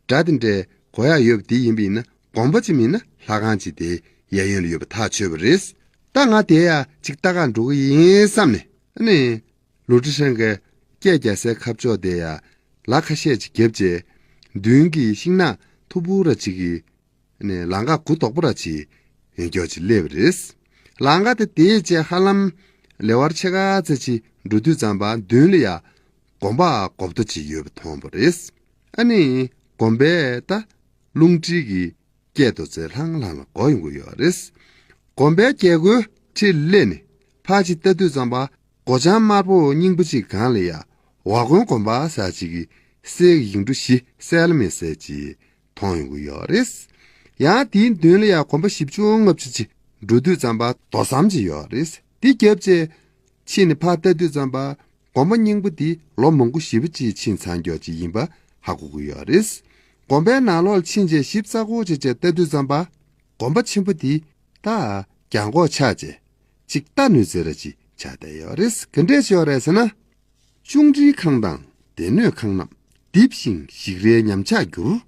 སྒྲ་དེ་འདྲ་གོ་ཡག་ཡོད་པ་དེ་ཡིན་པ་ཡིན་ན། དགོན་པ་ཅིག་མིན་ན་ལྷ་ཁང་ཅིག་དེའི་གཡས་གཡོན་ལ་ཡོད་པ་ཐག་ཆོད་པ་རེད། ད་ང་དེ་ཡ་ཅིག་ལྟ་ག་འགྲོ་གི་ཡིན་བསམ་ནས་ནི། ལུའུ་ཀྲི་ཧྲན་གྱིས་སྐད་རྒྱག་སའི་ཁ་ཕྱོགས་དེ་ཡ་ལ་ཁ་ཤས་ཅིག་བརྒྱབ་བྱས། མདུན་གྱི་ཤིང་ནགས་མཐུག་པོ་ར་ཅིག་གི་ནས་ལམ་ཁ་གུ་དོག་པོ་ར་ཅིག་ཡོད་མཁན་ཅིག་སླེབས་པ་རེད། ལམ་ཁ་དེ་དེད་བྱས་ཧ་ལམ་ལེ་དབར་ཕྱེད་ཀ་ཙམ་ཅིག་འགྲོ་དུས་ཙམ་པ་མདུན་ལ་ཡ་དགོན་པ་སྒོར་མོ་ཅིག་ཡོད་པ་མཐོང་བ་རེད། ཨ་ནི་དགོན་པའི་ད་རླུང་མཁྲིས་ཀྱི་སྐད་དོ་ཚེ་ལྷང་ལྷང་ལ་གོ་ཡོང་གི་ཡོད་རེད། དགོན་པའི་རྒྱལ་སྒོའི་འཁྲིས་སླེབས་ནས་ཕར་ཅིག་ལྟ་དུས་ཙམ་པ། སྒོ་བྱང་དམར་པོ་རྙིང་པ་ཅིག་སྒང་ལ་ཡ་ཝ་དགོན་དགོན་པ་ཟེར་ཅིག་གི་གསེར་གྱི་ཡིག་འབྲུ་བཞི་གསལ་མི་གསལ་ཅིག་མཐོང་ཡོང་གི་ཡོད་རེད། ཡང་དེའི་མདུན་ལ་ཡ་དགོན་པ་བཞི་བཅུ་ལྔ་བཅུ་ཅིག་འགྲོ་དུས་ཙམ་པ་རྡོ་ཟམ་ཅིག་ཡོད་རེད། དེ་བརྒྱབ་བྱས་ཕྱིན་ནས་ཕར་ལྟ་དུས་ཙམ་པ། དགོན་པ་རྙིང་པ་འདི་ལོ་མང་པོ་ཞེ་པོ་ཅིག་ཕྱིན་ཚར་མཁན་ཅིག་ཡིན་པ་ཧ་གོ་གི་ཡོད་རེད། དགོན་པའི་ནང་ལོགས་ལ་ཕྱིན་བྱས་ཞིབ་ཚགས་པོ་བྱས་བྱས་ལྟ་དུས་ཙམ་པ། དགོན་པ་ཆེན་པོ་འདི་ད་གྱང་གོག་ཆགས་བྱས་ཅིག་ལྟ་ནུས་ཚོད་ར་ཅིག་ཆགས་བསྡད་ཡོད་རེད། ག་འདྲས་ཡོད་རེད་ཟེར་ན། ཅུང་ཀྲིའི་ཁང་དང་སྡེ་སྣོད་ཁང་རྣམས་རྡིབ་ཞིང་ཞིག་རལ་ཉམས་ཆག་གྱུར།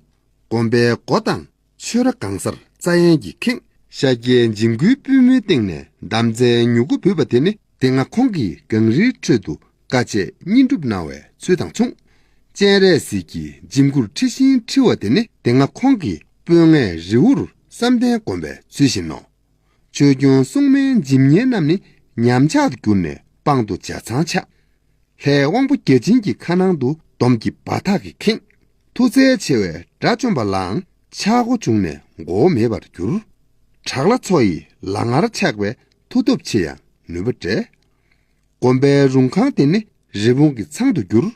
དགོན་པའི་སྒོ་དང་ཆོས་ར་གང་སར་རྩྭ་ཡན་གྱིས་ཁེངས། ཤཱཀྱའི་འཇིམ་སྐུའི་པུས་མོའི་སྟེང་ནས་འདམ་རྩྭའི་མྱུ་གུ་འབུས་པ་དེ་ནི་དེ་སྔ་ཁོང་གིས་གངས་རིའི་ཁྲོད་དུ་དཀའ་སྤྱད་བསྙེན་སྒྲུབ་གནང་བའི་ཚུལ་དང་མཚུངས། སྤྱན་རས་གཟིགས་ཀྱི་འཇིམ་སྐུར་འཁྲི་ཤིང་འཁྲི་བ་དེ་ནི་དེ་སྔ་ཁོང་གིས་སྤོས་ངད་རི་བོར་བསམ་གཏན་བསྒོམ་པའི་ཚུལ་བཞིན་ནོ། ཆོས་སྐྱོང་སྲུང་མའི་འཇིམ་བརྙན་རྣམས་ནི་ཉམས་ཆག་ཏུ་གྱུར་ནས་སྤང་དུ་ཇ་ཚང་ཆགས། ལྷའི་དབང་པོ་བརྒྱ་བྱིན་གྱི་ཁ་ནང་དུ་ འདོམ་གྱི་འབའ་ཐག་གིས་ཁེངས། མཐུ་རྩལ་ཆེ་བའི་དགྲ་བཅོམ་པ་ལའང་ཆག་སྒོ་བྱུང་ནས་མགོ་བོ་མེད་པར་གྱུར། དྲག་ལྷ་མཚོ་ཡི་ལག་ངར་ཆགས་པས་མཐུ་སྟོབས་ཆེ་ཡང་ནུས་པ་བྲལ། དགོན་པའི་རུང་ཁང་དེ་ནི་རི་བོང་གི་ཚང་དུ་གྱུར།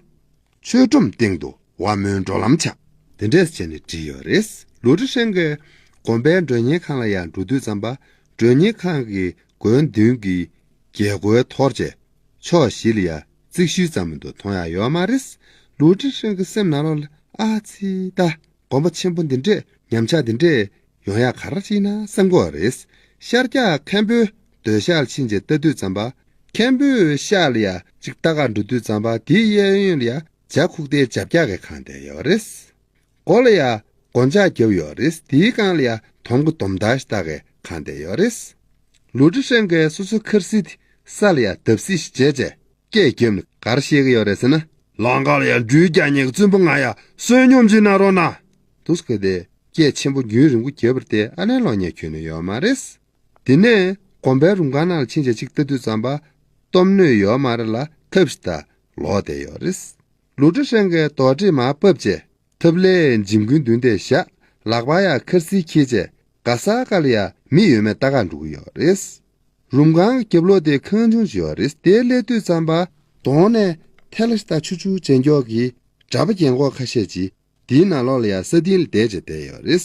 ཆོས་ཁྲོམ་སྟེང་དུ་དབའ་མོའི་འགྲོ་ལམ་ཆགས། དེ་འདྲས་བྱས་ནས་བྲིས་ཡོད་རེད། ལུའུ་ཀྲི་ཧྲེང་གིས་དགོན་པའི་མགྲོན་གཉེར་ཁང་ལ་ཡང་འགྲོ་དུས་ཙམ་པ། མགྲོན་གཉེར་ཁང་གི་སྒོའི་མདུན་གྱི་རྒྱལ་སྒོའི་ཐོར་བཅས་ཕྱོགས་བཞི་ལ་ཡང་རྩིག་ཤུལ་ཙམ་མིན་འདུག་མཐོང་ཡག་ཡོད་མ་རེད། ལུའུ་ཀྲི་ཧྲེང་གི་སེམས་ནང་ལོགས་ལ། ཨ་ཙི་ད། དགོན་པ་ཆེན་པོ་འདི་འདྲས་ཉམས་ཆག་འདི་འདྲས་ཡོང་ཡག་ག་རེ་བྱས་ན་བསམ་གྱི་ཡོད་རེད། ཤར་རྒྱག་མཁན་པོའི་སྡོད་ཤག་ལ་ཕྱིན་བྱས་ལྟ་དུས་ཙམ་པ། མཁན་པོའི་ཤག་ལ་ཡ་གཅིག་ལྟ་གར་འགྲོ་དུས་ཙམ་པ། དེའི་གཡས་གཡོན་ལ་ཡ་ཇ་ཁུག་རྟའི་འཇབ་རྒྱག་གིས་གང་བསྡད་ཡོད་རེད། སྒོ་ལ་ཡ་སྒོ་ལྕགས་བརྒྱབ་ཡོད་རེད། དེའི་སྒང་ལ་ཡ་དོམ་གི་དོམ་དར་ཞིག་ལྟ་གིས་གང་བསྡད་ཡོད་རེད། ལུའུ་ཀྲི་ཧྲེང་གིས་སོ་སོའི་འཁར་གསིལ་དེ་ས་ལ་ཡ་བརྡབ་གསིག་ཞིག་བྱས་བྱས། སྐད་བརྒྱབ་ནས་ག་རེ་བཤད་ཀྱི་ཡོད་རེད་ཟེར་ན། ལམ་ཁ་ལ་ཡ་འགྲུལ་རྒྱག་མཁན་གྱི་བཙུན་པོ་ང་ཡ་བསོད་སྙོམས་ཅིག་གནང་རོགས་གནང་། འདུག་སེ་བྱས་ཏེ་སྐད་ཆེན་པོ་རྒྱུན་རིང་པོ་བརྒྱབ་པ་དེ་ཨ་ལན་ལོག་ཉན་ཁྱོན་ནས་ཡོད་མ་རེད། དེ་ནས་དགོན་པའི་རུང་ཁང་ནང་ལ་ཕྱིན་བྱས་གཅིག་ལྟ་དུས་ཙམ་པ། སྟོབས་སྣོད་ཡོད་མ་རེད་ལ་ཐབས་ཤིག་ལྟ་ལོག་བསྡད་ཡོད་རེད། ལུའུ་ཀྲི་ཧྲེང་གིས་རྡོག་ཁྲེས་མར་ཕབ་བྱས། ཐབ་ལའི་འཇིམ་མགོའི་མདུན་དེར་བཞག་ལག་པར་ཡ་འཁར་གསིལ་འཁྱེར་བྱས། ག་ས་ག་ལ་ཡ་མི་ཡོད་མེད་ལྟ་གར་འགྲོ་གི་ཡོད་རེད། རུང་ཁང་གི་རྒྱབ་ལོགས་དེ་ཁང་ཆུང་ཞིག་ཡོད་རེད། དེར་སླེབས་དུས་ཙམ་པ། གདོང་ནས་ཐལ་ལ་ཞིག་ལྟ་ཆུ་ཆུ་བྱེད་མགྱོགས་ཀྱི་གྲྭ་པ་རྒན་གོག་ཁ་ཤས་ཀྱིས་དེའི་ནང་ལོགས་ལ་ཡ་ས་སྟེང་ལ་བསྡད་བྱས་བསྡད་ཡོད་རེད།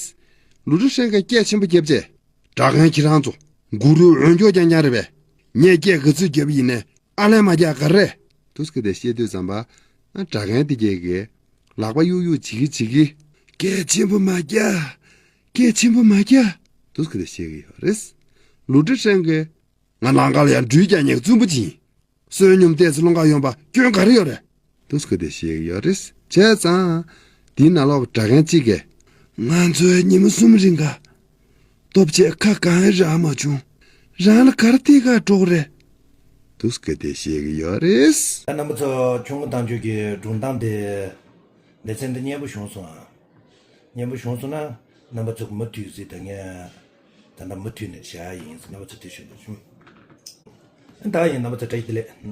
ལུའུ་ཀྲི་ཧྲེང་གིས་སྐད་ཆེན་པོ་བརྒྱབ་བྱས། སྦྲག་མཁན་ཁྱེད་རང་ཚོ་གུ་རུའི་འོན་སྐྱོར་རྐྱང་རྐྱང་རེད་པས། ངས་སྐད་ག་ཚོད་བརྒྱབ་ཡིན་ནའི་ཨ་ལན་མ་རྒྱག་ག་རེ། འདུག་སེ་བྱས་ཏེ་བཤད་དུས་ཙམ་པ། སྦྲག་མཁན་དེ་གས་ཀྱིས་ལག་པ་གཡུག་གཡུག་བྱེད་ཀྱི་བྱེད་ཀྱི། སྐད་ཆེན་པོ་མ་རྒྱག་སྐད་ཆེན་པོ་མ་རྒྱག་འདུག་སེ་བྱས་ཀྱི་ཡོད་རེད། ལུའུ་ཀྲི་ཧྲེང་གིས། ང་ལམ་ཁ་ལ་ཡ་འགྲུལ་རྒྱག་མཁན་གྱི་བཙུན་པོ་ཅིག་ཡིན། བསོད་སྙོམས་ཏོག་ཙམ་སློང་གར་ཡོང་པ་སྐྱོན་ག་རེ་ཡོད་རེད། འདུག་སེ་བྱས་ཀྱི་ཡོད་རེད། བྱས་ཙང་། དེའི་ནང་ལོགས་ཀྱི་སྦྲག་མཁན་གཅིག་གིས། ང་ཚོས་ཉིན་མོ་གསུམ་རིང་ག་སྟོབས་ཆེ་ཁ་གང་ཡང་རག་མ་བྱུང་། རང་ལ་ག་རེ་ཐད་ཀར་འགྲོ་གི་རེད། འདུག་སེ་བྱས་ཀྱི་ཡོད་རེད། ད་རྣམ་པ་ཚོ་ཁྱུང་པོ་བསྟན་ཆོས་ཀྱི་སྒྲུང་གཏམ་དེ་ལེ་ཚན་འདི་སྙན་པོ་བྱུང་སོང་ཨ། སྙན་པོ་བྱུང་སོང་ན་རྣམ་པ་ཚོ་མུ་མཐུད་གཟིགས་དང་ངས་ད་ལྟ་མུ་མཐུད་ནས་བྱ་ཡ་ཡིན། རྣམ་པ་ཚོ་དེ་ཞུ་འདུག་ཞུ། ད་ཡིན་རྣམ་པ་ཚོ་བཀྲ་ཤིས་བདེ་ལེགས།